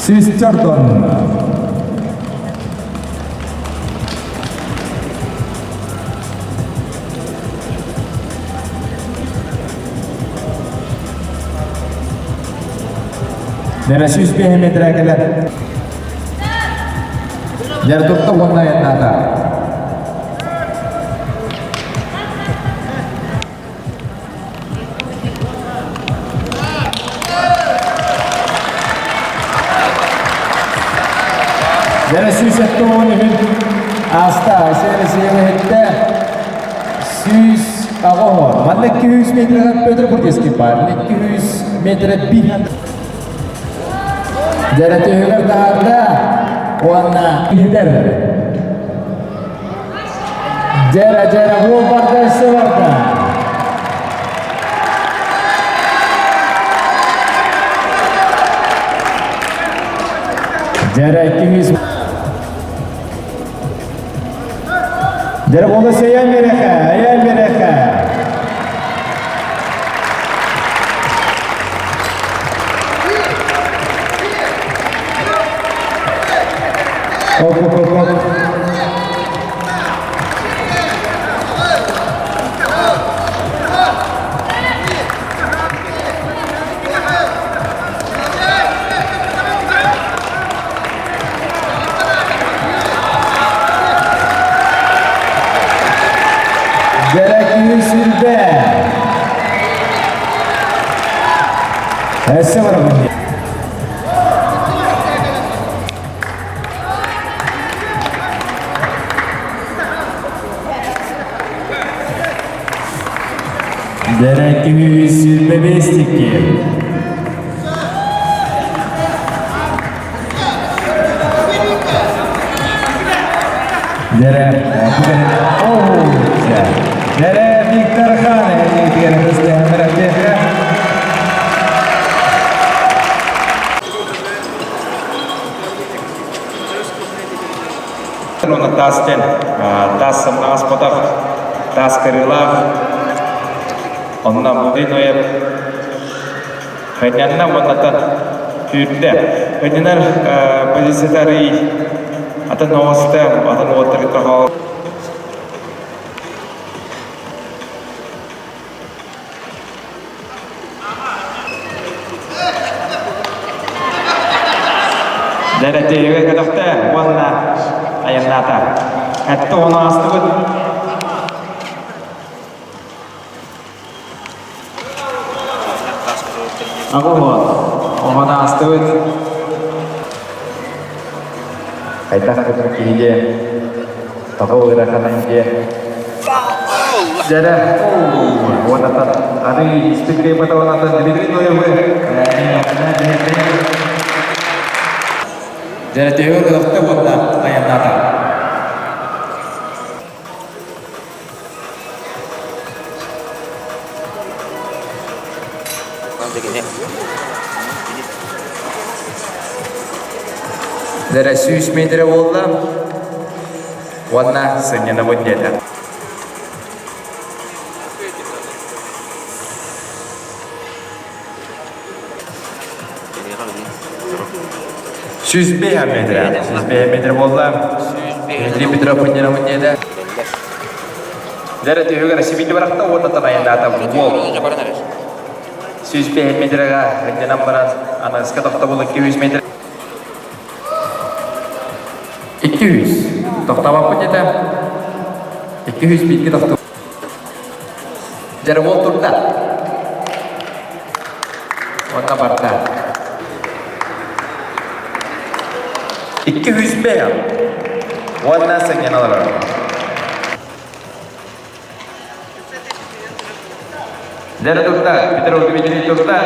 S1: Сүүс тонна. Дэрэ 105 метрэ кэлэр. Дьэр турта уонна айаннаата. Дьэрэ 173 ааста. Сиэри иһиттэ. 108. Манна 200 метрге Петр Бурдецкий бар. 200 метр биһан. Дьэрэ түһүгэр таһаарда уонна иһитэр. Дьэрэ дьэрэ уол барда өссө барда. Дьэрэ 200 Дьэрэ буолла сэйэн береха, эйэн береха. Оп, оп, оп, оп. Дьэрэ сүрбэ. Өссө барабын. Дьэрэ 225 икки. Дьэрэ Дьэрэ Виктор Хан эһиги
S6: Уонна таас диэн таас сымнаҕас ботах, таас кырыылаах. Онно Мудин Уеп Ханньанна уоннатан түүрдэ. Ханньанар позицията арый атын оҕоста, атын уоттары тоҕо. Дэрэтиһигэ көтөхтө уонна айаннаата. Этте ону аастыбыт.
S5: Аҕа оҕону аастыбыт.
S6: Хайдах кытын киһиге тоҕо ыараханын диэ. Дьэрэ, уонатан аны испит кыайбата уонатан Дмитрий Ноевы
S5: Дьэрэ төһө ылыахта уонна айаннаата. Дьэрэ 100 метрэ буолла уонна сынньанабын диэтэ. 105 метр. 105 метр буолла. Дмитрий Петров сынньанабын диэтэ. Дьэрэ түһүгэр сибити барахта уонна танайдаата буол. 105 метрга сынньанан баран аныгыска тохтобул 200 метр. 200. Тохтообоппут диэтэ. 200 бииргэ тохтоо. Дьэрэ уол турда. Уонна барда.
S6: 205. Уонна сынньана олорор. Дьэрэ турда, Петров Дмитрий турда.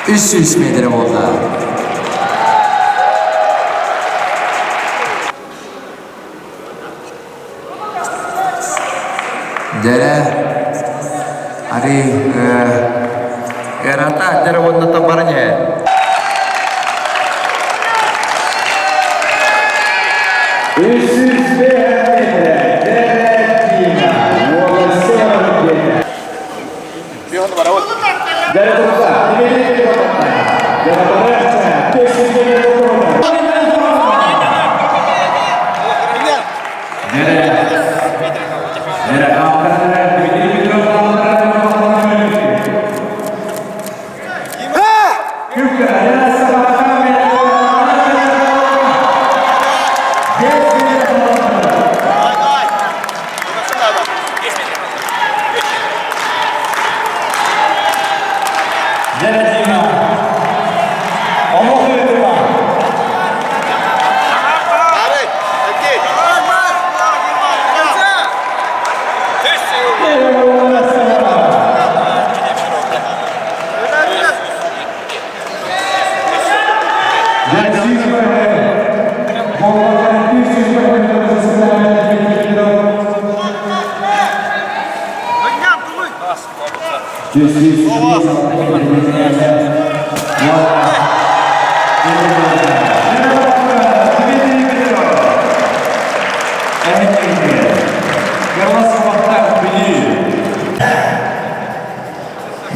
S5: 300 метр буолла. Дьэрэ, ары ырата дьэрэ уонна табаран иһэр.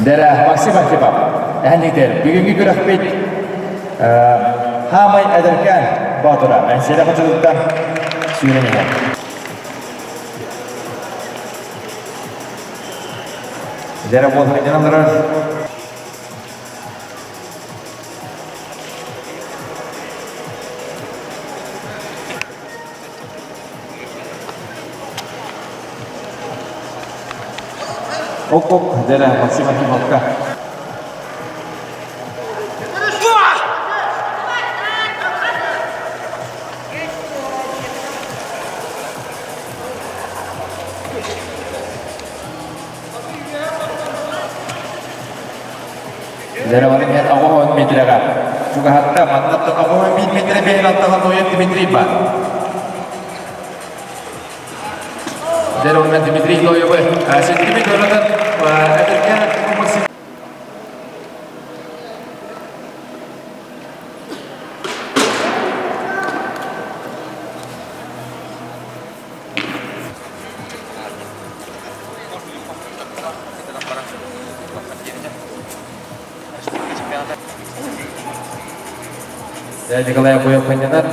S5: Дэрэ Максим Архипов, эһэнниктэр, бүгүҥҥү күрэхпит хаамай эдэркээн боотура Эҥсиэлэ хочотуттан сүүрэн иһэр. Дэрэ буолһайданан олорор. Оп-оп, дэрэ Максим Архиповка. Дэрэ баран иһэн оҕоһон метрэҕэ чугаһатта маннаттан оҕоһон биир метрэ биэһин алтаҕа Ноев Дмитрий бар. Дэрэ онно Дмитрий Ноевы сентимит онотон эдэркээн Максим Николай Акуев ханньанар.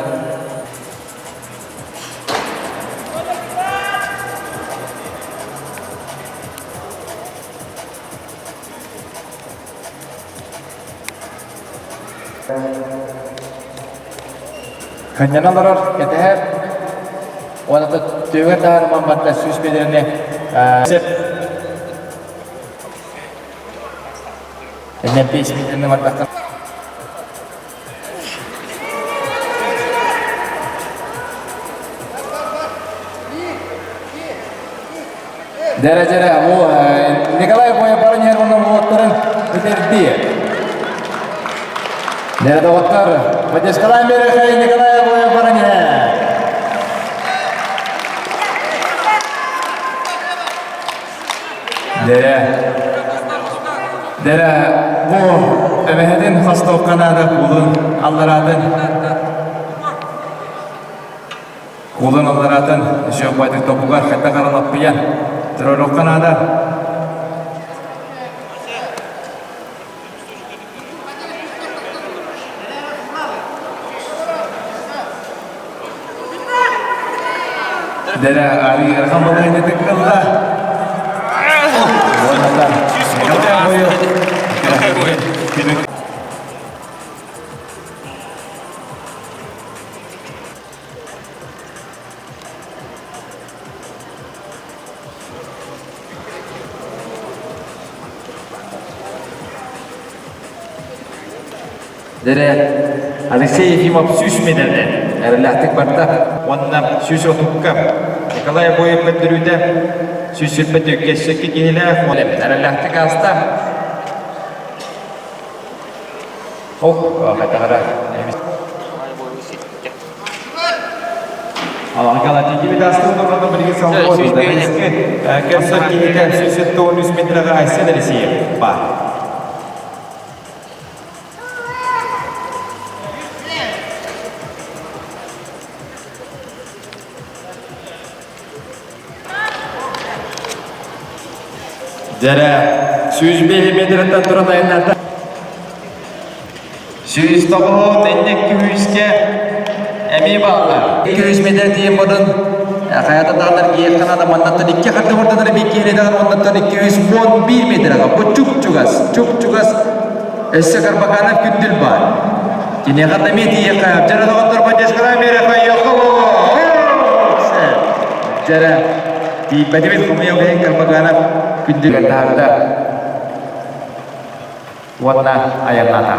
S5: Ханньана олорор кэтэһэр уонна түөгэр таһаарыман барда 100 биэдэрэни сеп Эннэ 5 метрини бардахха. Дәрәҗәрә бу Николай Боя баран иһэр уонна уолаттарын бүтэрдии. Дэрэ доҕоттор, поддержкалаан биэриэхэй Николай Боя баран иһэр. Дэрэ. Дэрэ бу эбэһэтин хостуохха наада куулун аллараатын Куулун аллараатын өсөөх байтык тобугар хайдах аралаппыйан туруоруохха наада. Дэрэ арыы ыарахан балаһыанньатык ылла. Уонна Дэрэ Алексей Ефимов сүүс миэтэрэ эрэллээхтик барда уонна 130-ка Николай Обоев көрдөрүүтэ 122 өссө киһилээх эрэллээхтик ааста. Ох, хайтаҕара. Кэпсэр киһитэ 173 метрага Айсен Алексеев баар. Дьэрэ, 105 метртэн туран айаннаата. 109 инник күүскэ эмиэ бааллар. 200 метр тиийэн баран хайата даҕанар киһи Канада маннаттан икки харды ордонор эбии киһини даҕан оннуттан 211 метрга бу чуп-чугас, чуп-чугас өссө Карбаканов күндүл баар. Киниэхэ да эмиэ тиийиэххэ дьэрэ доҕоттор поддержкалаан биэриэххэ Дьэрэ тиийбэтибит хомуйа иһин Карбаканов күндүл таһаарда уонна айаннаата.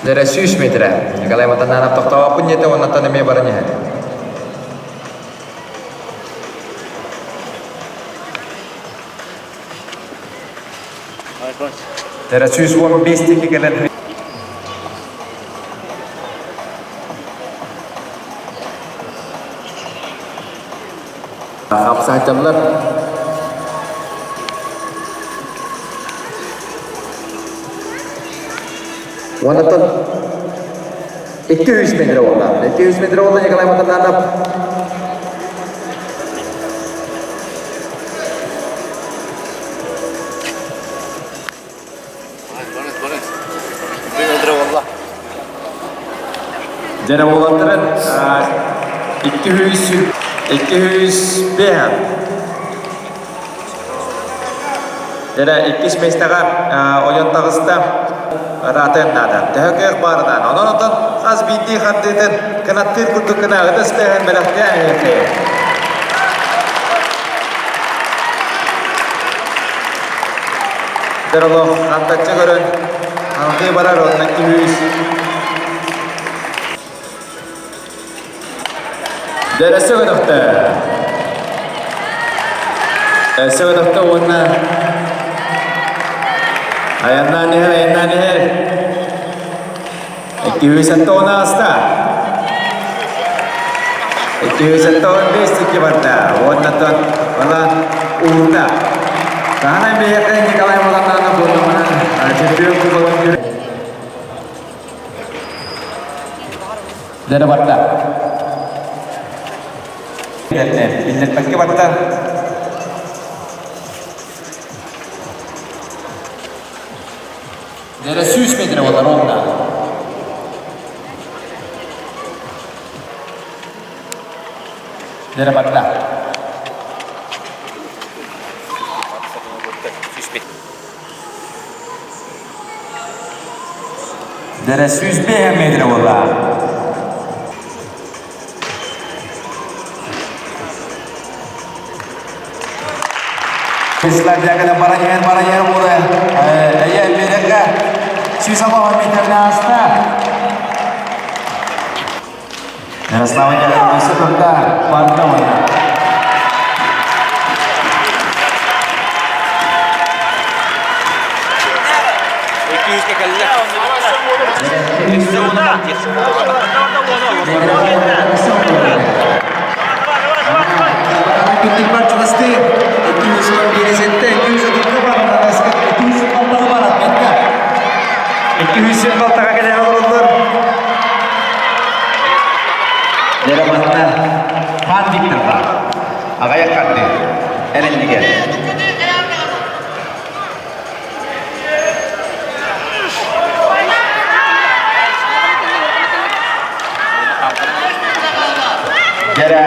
S5: Дэрэ 100 метрэ. Николай Матананов тохтооппун диэтэ уоннаттан эмиэ баран иһэр. Дэрэ 115 диэки кэлэн Хапсааччылар Уоннаттан 200 метр буолла. 200 метр буолла Николай Матананов. Дьэрэ буолаттарын 200 205 Дьэрэ иккис миэстэҕэ ойон таҕыста ыраатыан наада. Төһө кыах баарынан. Онон отон хас биирдии хардыытын кынаттыыр курдук гына ытыс тыаһын бэлэхтээн иһиэххэ. Доролох антаччы көрөн алгыы барар онно 200. Дэресе көтөхтө. Өссө көтөхтө уонна айаннаан иһэр, айаннаан иһэр. 270 ааста. 275 тикки барда. Уоннаттан бала уурда. Таһынан биһиэхэ Николай Молотанов буолуманан чемпион кубогын күрэ. Дэрэ барда. Биллэрбэккэ барда. Дэрэ 100 метр болар ровно. Дэрэ барда. Дэрэ 105 метр болла. Исламияга баран иһэр, баран иһэр буола. Эйэ, Америка. 106 метрне ааста. Ярослава Яковлевна турда, барда ойна.
S3: Екі жүзге кэллэ. Өссө уонунан тиэрсэ.
S5: Күттүк чугастыы 211 сетте 230 бар, 206 бар атметте. 206-га кэлэн олороллор. Дьэ манна Хан Виктор баар. Аҕыйах харды. Эрэллигэр. Дьэрэ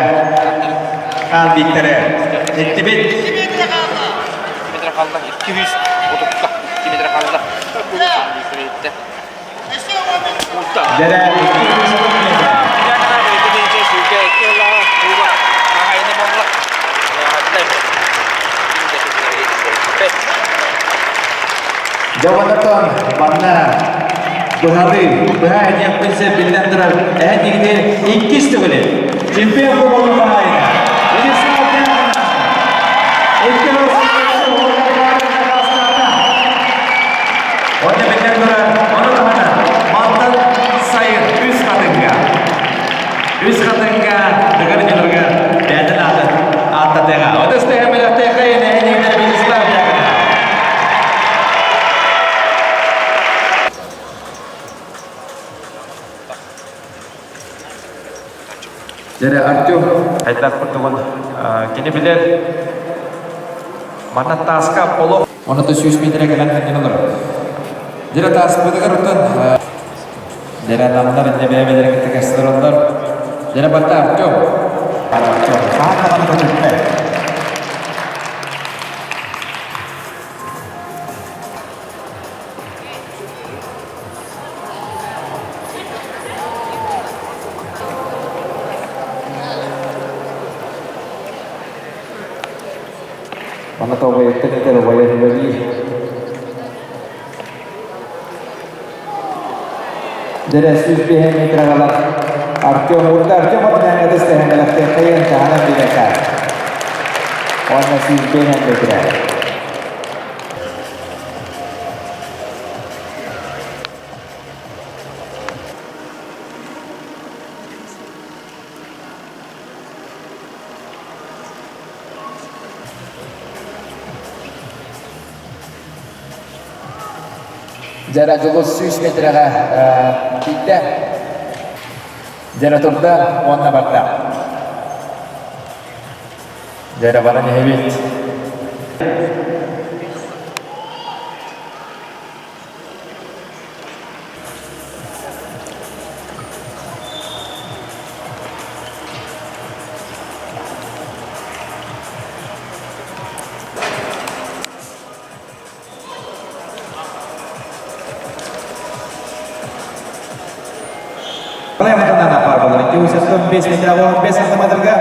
S5: Хан Викторы иттибит.
S3: 2 метр хаалла. 230 2 метр хаалла.
S5: Дьэрэ 230 метр. Дьэ манна быһары, быһа этиэхпин сөп биллэн турар, эһэтигини иккис төгүлү чемпион кубогун хаһаайына Вячеслав Дьяконов икки Онно биллэн турар, ону таһынан мантан сайын үс хатыҥҥа үс хатыҥҥа дыгыр дьонугар бэйэтин аатын ааттатыаҕа. Отус тэһэмэлэхтээх нэһилиэнньэ Вячеслав Дьяконов. Дьэрэ Артем
S6: Хайдах курдугун кини билэр манна тааска олох
S5: Оны да 100 метрге кэлэн ханньан олорор. Дьэрэ тааспытыгар оттон дьэрэ намнар инне бэйэ-бэйэлэрин кытта кэпсэтэр Дьэрэ барта Артем. Артем. Хаан даҕаны көтүппэт. Манна тобойуттан этэр убайа үлэлиир. Дьэрэ 105 метр аҕалар Артем урда Артем атынан ытыс тэһэмэлэхтиэххэйэн таһынан билэкэ. Уонна 105 метр. Дьара дьулус 100 метрэҕэ тиийдэ. Дьара турда уонна барда. Дьара баран иһэбит. 285 метр 15 сантиметрга.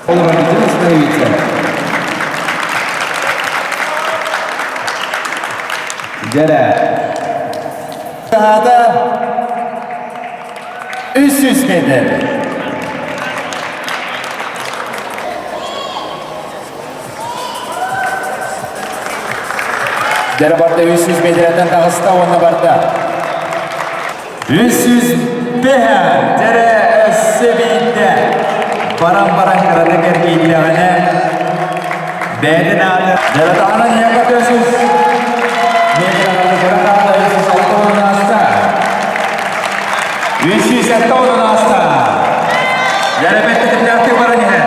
S5: Олорон остановиться. Дьэрэ. Саата 300 метр. Дьэрэ барда 300 метрден таҕыста уонна барда. 305 дьэрэ өссө биирдэ баран-баран кыратык эргийдэҕинэ бэйэтин ааты дьэрэ таһынан ийэҕэ 400 метр кыра хаалла 306 ааста. 370 ааста. Дьэрэ бэрт тэтимнээхтик баран иһэр.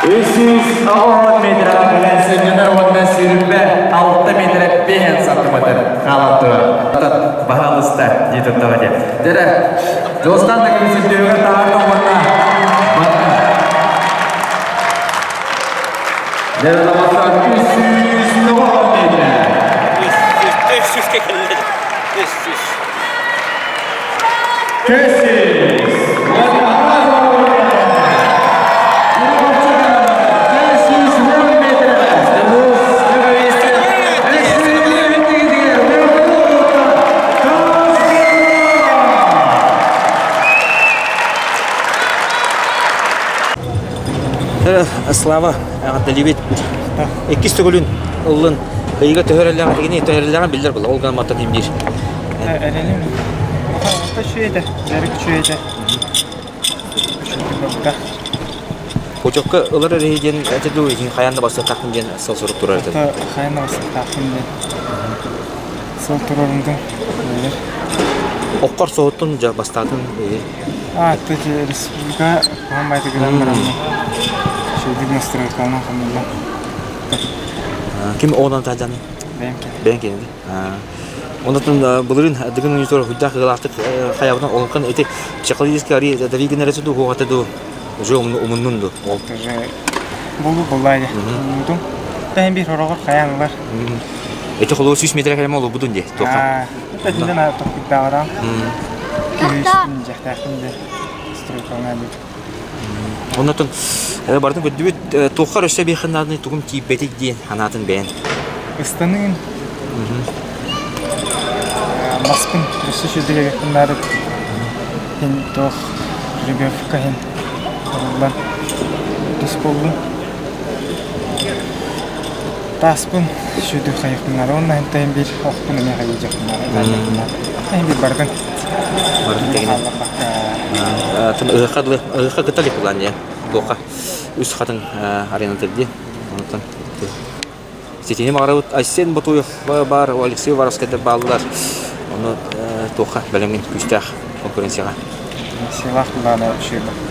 S5: 310 метр кэлэн сынньанар уонна 26 метр 5 сантиметр хаалан турар. Баһаалыста дии турдаҕа диэн. Дьэрэ, Дьулустан да кэлин сүрдүгэр таһаарда уонна барда. Дьэрэ доҕоттор 309 метр.
S3: 300 кэллэ. 300.
S5: 400. Уонна 510 метр.
S3: Слава эҕэрдэлиибит. Иккис төгүлүн ыллын. Ыйга төһөрөллөҕө тигини төһөрөллөҕө биллэр була. Ол гынан маттан имниир.
S6: Эрэлим. Орто үчүгэйдэ, дьарык үчүгэйдэ.
S3: Путевка ылар эрэһи диэн этэ дуу, иһин хайаан да бастатахпын диэн сыл сурук турар этэ.
S6: Хайаан да бастатахпын диэн сыл турарымдын билэр.
S3: Оккор соһуттун дьа бастаатын
S6: А, кстати, республика хаһан байтыгынан бараммын. Шөйдүк настройкаланан хомулла.
S3: Ким оҕонон таажаны?
S6: Бэйэм киһи.
S3: Бэйэм киһи. Онтон былырыын дыгын университет худдаах ыалаахтык хайабытын олонхон ити психологический ари давигин эрэ ду хуохата ду уже умуннун ду ол
S6: Уже булу буллаайы. Умнутум. Тэн бир хороҕор хайаан ылар.
S3: Эти холуу 100 метр кэлэме олубутун дии туохха.
S6: Этинен тохтуктааҕыран күүстүн дьэхтээхпин де стройкалана дии.
S3: Оннотон бардын көрдүбүт туоххар өссө биэхин нааданы тугум тиийбэтик диэн анаатын бэйэн.
S6: Ыстаныын маспын өссө сүрдүгэбиппин наада хин туох жеребьевка хин оруллан тус буоллун. Тааспын сүдү хайыхпыннары уонна иһин биир охпун эмиэ хайыдьахпыннары иһин биир бардын
S3: Бардын тегине.
S6: Хаалларбакка.
S3: Ыһыахха дылы ыһыахха кытта ликулан дьэ. Туохха үс хатын арена тирди. Онтон Ситини баҕарабыт Айсен Ботуев баар, Алексей Уваровскайдар бааллар. Ону туохха бэлэмҥин күүстээх конкуренцияҕа.
S6: Сыалаах былаана үчүгэй.